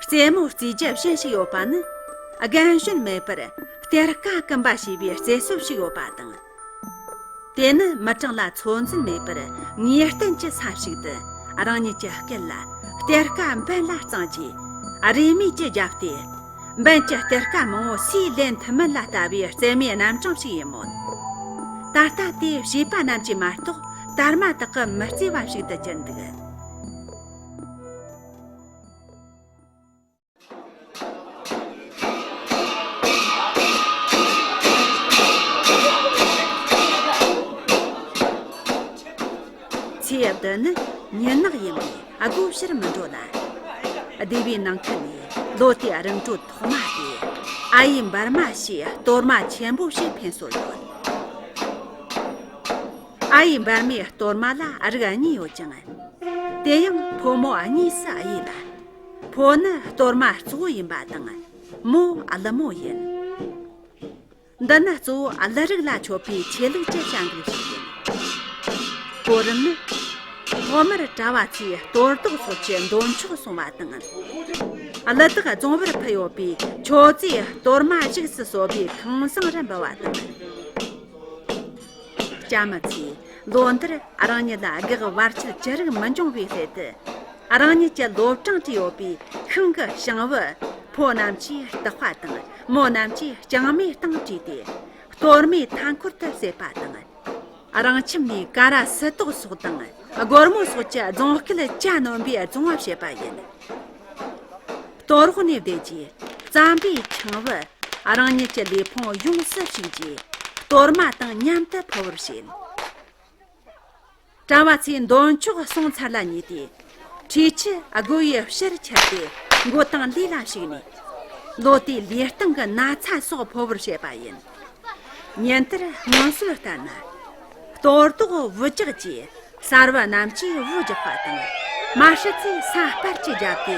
རྩེད་མོ་རྩེ་རྒྱུ་གཞན་ཞིག་ཡོད་པ་ནི། རྒན་གཞོན་མེད་པར་གཏེར་ཁ་སྐུམ་པ་ཞེས་པའི་རྩེད་སྲོལ་ཞིག་ཡོད་པ་དང་། དེ་ནི་མི་གྲངས་ལ་ཚོད་འཛིན་མེད་པར་ངེས་གཏན་གྱི་ས་ཞིག་ཏུ་ རང་ཉིད་ཀྱི་སྐེ་ལ་གཏེར་ཁ་འབེན་ལ་བརྩེགས་རྗེས་རེ་མིག་ཅིག་བརྒྱབ་སྟེ། འབེན་གྱི་གཏེར་ཁ་མང་བོ་སུས་ལེན་ཐུབ་མིན་ལ་ལྟ་བུའི་རྩེད་མོའི་རྣམ་གྲངས་ཤིག་ཡིན་མོད། ད་ལྟ་དེའི་བྱིས་པ་རྣམས་ཀྱིས་མ་གཏོགས་དར་མ་དག་གིས་མི་རྩེ་བ་ཞིག་ཏུ་གྱུར་འདུག། ཚེ་འདི་ནི་མྱི་ནག་ཡིན་པས་སྒོ་ཕྱིར་མི་འགྲོ་ལ། སྡེ་བའི་ནང་ཁུལ་ནས་ལོ་དེའི་རིམ་གྲོ་ཐོག་མ་དེ་ཨ་ཡེ་འབར་མ་ཞེས་གཏོར་མ་ཆེན་པོ་ཞིག་འཕེན་སྲོལ་ཡོད། ཨ་ཡེ་འབར་མའི་གཏོར་མ་ལ་རིགས་གཉིས་ཡོད་ཅིང་། དེ་ཡང་ཕོ་མོ་གཉིས་སུ་དབྱེ་ལ། ཕོ་ནི་གཏོར་མ་གཙོ་བོ་ཡིན་པ་དང་། མོ་ཀླུ་མོ་ཡིན། འདི་ནི་གཙོ་བོ་ཀླུ་རིགས་ལ་མཆོད་པའི་ཆོས་ལུགས་ཀྱི་བྱ་འགུལ་ཞིག་ཡིན། གོ་རིམ་ནི། ཐོག་མར་གྲྭ་བ་ཚོས་གཏོར་བདག་སོགས་ཀྱི་འདོན་ཆོག་གསུང་བ་དང་། ཀླུ་བདག་རྫོང་བར་ཕུད་ཡོད་པའི་མཆོད་རྫས་གཏོར་མ་བཞུགས་སུ་གསོལ་བའི་ཁང་བཟང་རུ་འབུལ་བ་དང་། ལྕམ་ཚོས་ལོ་འདིར་རང་ཉིད་ལ་གེགས་བར་ཆད་ཅི་རིགས་མི་འབྱུང་བའི་སླད་དུ། རང་ཉིད་ཀྱི་ལོ་གྲངས་བྲིས་ཡོད་པའི་ཤིང་གི་བྱང་བུ། ཕོ་རྣམས་ཀྱིས་སྟག་པ་དང་མོ་རྣམས་ཀྱིས་རྐྱང་མའི་སྟེང་བྲིས་ཏེ། གཏོར་མའི་མཐའ་འཁོར་དུ་བསྲེས་པ་དང་། རང་ཁྱིམ་ནས་ཀ་ར་སུ་དོག་སོགས་དང་སྒོར་མོ་སོགས་ཀྱི་རྫོང་སྐལ་གྱ་ནོམ་པའི་རྫོང་བ་བྱེད་པ་ཡིན། གཏོར་རོགས་ནས་བསྡད་རྗེས་རྩམ་པའི་ཆང་བུ། རང་ཉིད་ཀྱི་ལུས་ཕུང་ཡོངས་སུ་བཤིག་རྗེས་གཏོར་མ་དང་མཉམ་དུ་ཕུལ་བར་བྱེད། གྲྭ་བ་ཚོས་འདོན་ཆོག་གསུངས་ཚར་ལ་ཉེ་དུས། ཁྲུས་ཆུ་སྒོ་ཡི་ཕྱིར་ཁྱེར་ཏེ་མགོ་དང་ལུས་ལ་བྱུགས་ནས། ལོ་དེའི་ལུས་སྟེང་གི་ན་ཚ་སོགས་ཕོ་བར་བྱེད་པ་ཡིན། ཉིན་དེར་སྔོན་སྲོལ་ལྟར་ན། གཏོར་བདག་བུ་ཇག་གིས་གསར་བུ་རྣམས་ཀྱིས་བུ་རྒྱག་པ་དང་། མ་ཤི་ཚེ་ས་སྤར་གྱིས་བརྒྱབ་སྟེ་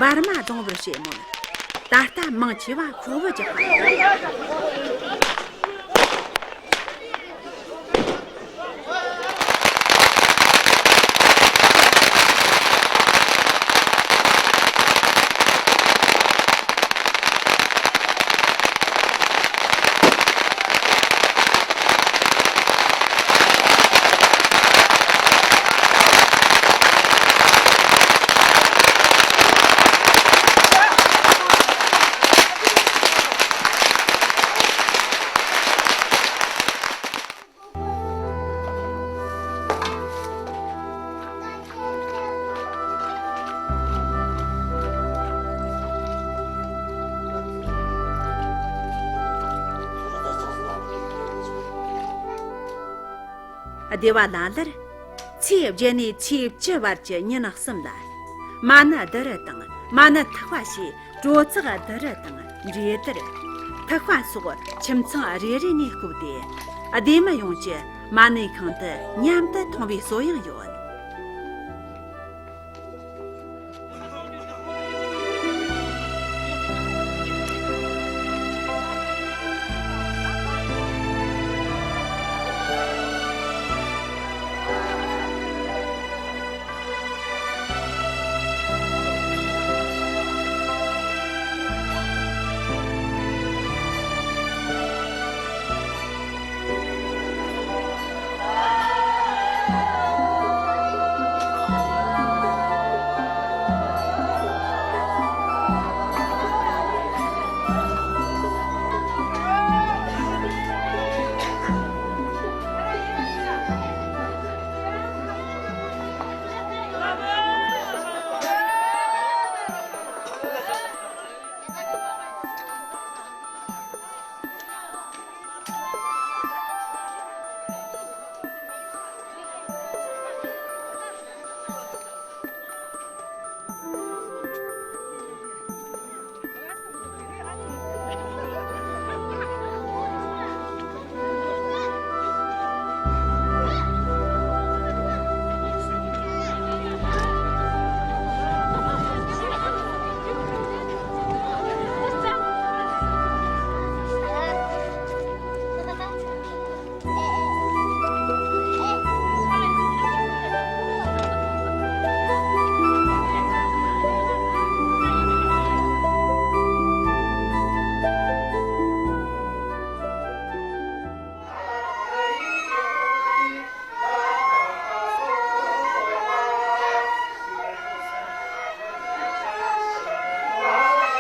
འབར་མ་རྫོང་བར་བྱེད་མོད། ད་ལྟ་མང་ཆེ་བ་ཤོག་བུ་རྒྱག་པ་ཡིན། སྡེ་བ་ལ་ལར། ཚེས་བརྒྱད་ནས་ཚེས་བཅུ་བར་གྱི་ཉིན་གསུམ་ལ། མ་ཎི་ཏི་རུ་དང་མ་ཎི་ཐིགས་པ་ཞེས། གྲོ་ཚགས་ཏི་རུ་དང་འབྲས་ཏི་རུ། ཐིགས་པ་སོགས་ཁྱིམ་ཚང་རེ་རེ་ནས་བརྐོས་ཏེ། སྡེ་མི་ཡོངས་ཀྱིས་མ་ཎི་ཁང་དུ་མཉམ་དུ་འཐུང་བའི་སྲོལ་ཡང་ཡོད།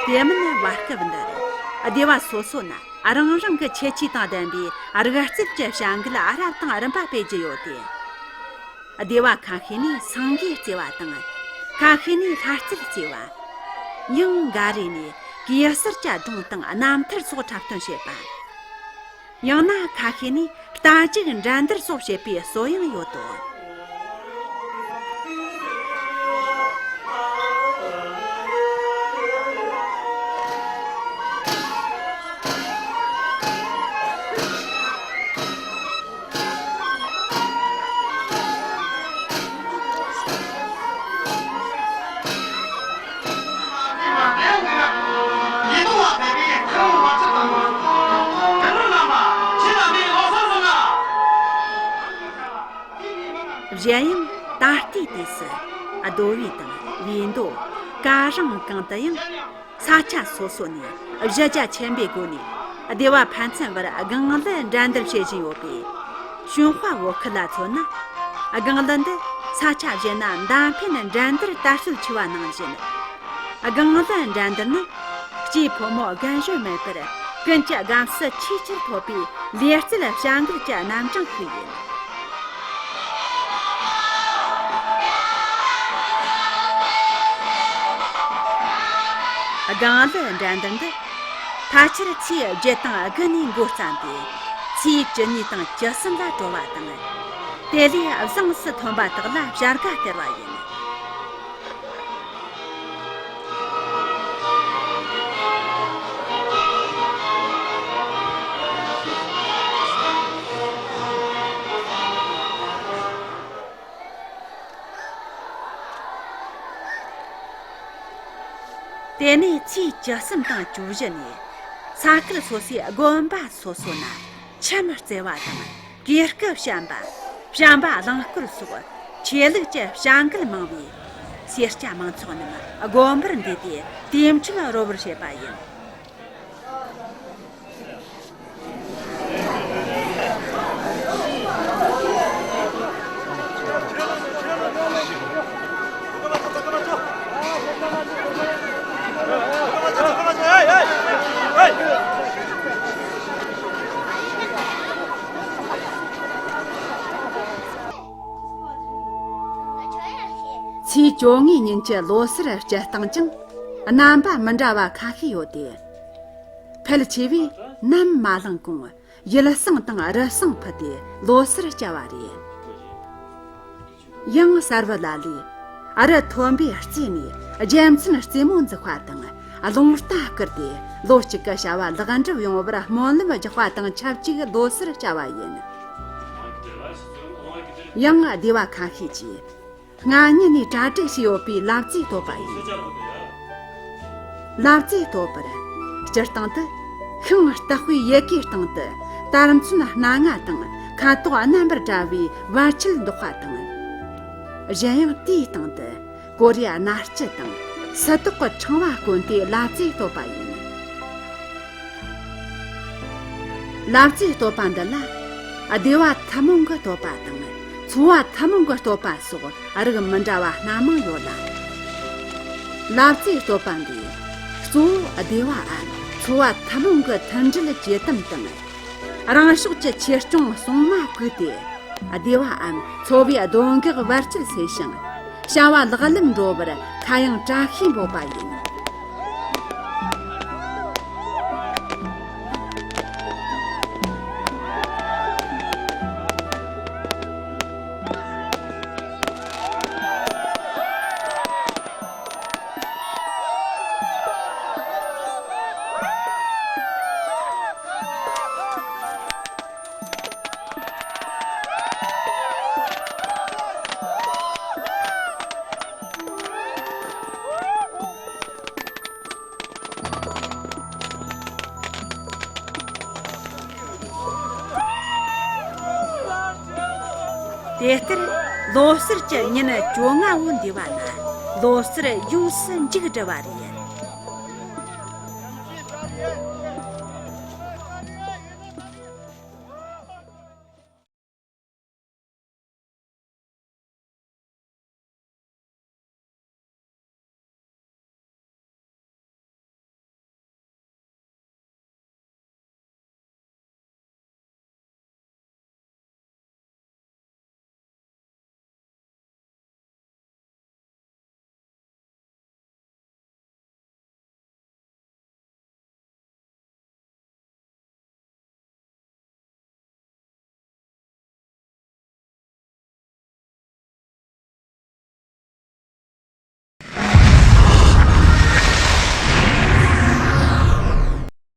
དེ་མིན་བར་སྐབས་འདིར་སྡེ་བ་སོ་སོ་ན་རང་རང་གི་ཁྱད་ཆོས་དང་ལྡན་པའི་རིག་རྩལ་གྱི་བྱ་འགུལ་རབ་དང་རིམ་པ་སྤེལ་གྱི་ཡོད་དེ། སྡེ་བ་ཁ་ཤས་ནས་སེང་གེ་རྩེ་བ་དང་། ཁ་ཤས་ནས་ལྷ་རྩེད་རྩེ་བ། ཡང་འགའ་རེ་ནས་གེ་སར་གྱི་སྒྲུང་དང་རྣམ་ཐར་སོགས་འཁྲབ་སྟོན་བྱེད་པ། ཡང་ན་ཁ་ཤས་ནས་རྟ་རྒྱུག་འགྲན་བསྡུར་སོགས་བྱེད་པའི་སྲོལ་ཡང་ཡོད་དོ། གཞན་ཡང་ད་ལྟའི་དུས་སུ་རྡོ་བའི་དང་བིས་མདོ། ཀ་རིང་གང་དུ་ཡང་ས་ཆ་སོ་སོ་ནས་གཞི་རྒྱ་ཆེན་པོའི་སྒོ་ནས་སྡེ་བ་ཕན་ཚུན་བར་སྒང་གླུ་འགྲན་བསྡུར་བྱེད་བཞིན་ཡོད་པས། ཞུན་ཧྭ་བོད་ཁུལ་ལ་མཚོན་ན། སྒང་གླུ་འདི་ས་ཆ་གཞན་ན་མདའ་འཕེན་འགྲན་བསྡུར་དར་སྲོལ་ཆེ་བ་ནང་བཞིན། སྒང་གླུ་འགྲན་བསྡུར་ནི་སྐྱེས་ཕོ་མོ་རྒན་གཞོན་མེད་པར་ཀུན་གྱི་དགའ་བསུ་ཆེས་ཆེར་ཐོབ་པའི་ལེགས་སྤྱོད་བྱ་འགུལ་གྱི་རྣམ་གྲངས་ཤིག་ཡིན། སྒང་གླུ་འགྲན་བསྡུར་འདི་ཕལ་ཆེར་ཚེས་བརྒྱད་དང་དགུ་ནས་འགོ་བརྩམས་ཏེ། ཚེས་བཅུ་གཉིས་དང་བཅུ་གསུམ་ལ་གྲོལ་བ་དང་། དེ་ལས་བཟང་སུ་ཐོན་པ་དག་ལ་བྱ་དགའ་སྟེར་བ་ཡིན། དེ་ནས་ཚེས་བཅུ་གསུམ་དང་བཅུ་བཞི་ནས་ས་ཁུལ་སོ་སོའི་དགོན་པ་སོ་སོ་ན་ཁྱིམ་བརྩེགས་པ་དང་། གོས་སྐུ་བཤམས་པ། བྱམས་པ་གླིང་སྐོར་སོགས་ཆོས་ལུགས་ཀྱི་བྱ་འགུལ་མང་བས། སེར་སྐྱ་མང་ཚོགས་རྣམས་དགོན་པར་འདུས་ཏེ་དུས་མཆོད་རོལ་པར་བྱེད་པ་ཡིན། ཚེས་བཅོ་ལྔའི་ཉིན་གྱི་ལོ་སར་སྤྱིར་བཏང་ཀྱང་རྣམ་པ་མི་འདྲ་བ་ཁ་ཤས་ཡོད་དེ། ཕལ་ཆེ་བས་ནམ་མ་ལངས་གོང་ཡུལ་བསང་དང་རི་བསང་ཕུལ་ཏེ་ལོ་སར་བཅའ་བ་རེད། ཡང་གསར་བུ་ལ་ལས་རི་མཐོན་པོའི་རྩེ་ནས་རྒྱལ་མཚན་རྩེ་མོ་འཛུགས་པ་དང་། རླུང་རྟ་བསྐུར་ཏེ་ལོ་གཅིག་གི་བྱ་བ་ལེགས་འགྲུབ་ཡོང་བར་སྨོན་ལམ་རྒྱག་པ་དང་ཆབས་ཅིག་ལོ་སར་བཅའ་བ་ཡིན། ཡང་སྡེ་བ་ཁ་ཤས་ཀྱིས་སྔ་ཉིན་ནས་གྲ་སྒྲིག་བྱས་ཡོད་པའི་ལབ་རྩེ་གཏོད་པ་ཡིན། ལབ་རྩེ་གཏོད་པར་སྤྱིར་བཏང་དུ་ཤིང་སྟག་པའི་ཡི་གེའི་སྟེང་དུ་དར་ཚོན་སྣ་ལྔ་དང་ཁ་དོག་རྣམ་པར་བཀྲ་བའི་བར་ཆད་འདོགས་པ་དང་། གཞན་ཡང་དེའི་སྟེང་དུ་ཀོ་རེ་ཡ་སྣ་ལྕུ་དང་སི་ཏོག་གི་ཕྲེང་བ་བསྐོན་ཏེ་ལབ་རྩེ་གཏོད་པ་ཡིན། ལབ་རྩེ་གཏོད་པ་འདི་ལ་སྡེ་བ་ཐུན་མོང་གི་གཏོད་པ་དང་ཚོ་བ་ཐུན་མོང་གི་གཏོད་པ་སོགས་རིགས་མི་འདྲ་བ་སྣ་མང་ཡོད་ལ། ལབ་རྩེ་གཏོད་པ་འདིས་གཙོ་བོ་སྡེ་བའམ་ཚོ་བ་ཐུན་མོང་གི་མཐུན་སྒྲིལ་ཇེ་དམ་དང་། རང་ཕྱོགས་ཀྱི་ཆེ་ཆུང་གསུམ་མ་བཀུག་སྟེ། སྡེ་བའམ་ཚོ་བའི་གདོན་བགེགས་བར་ཆད་སེལ་ཞིང་། བྱ་བ་ལེགས་ལམ་འགྲོ་བར་ཁ་གཡང་བཀྲ་ཤིས་འབོད་པ་ཡིན། དེ་ལྟར་ལོ་གསར་གྱི་ཉིན་བཅོ་ལྔ་བོ་འདས་པ་ན་ལོ་གསར་ཡོངས་སུ་མཇུག་བསྒྲིལ་བ་རེད།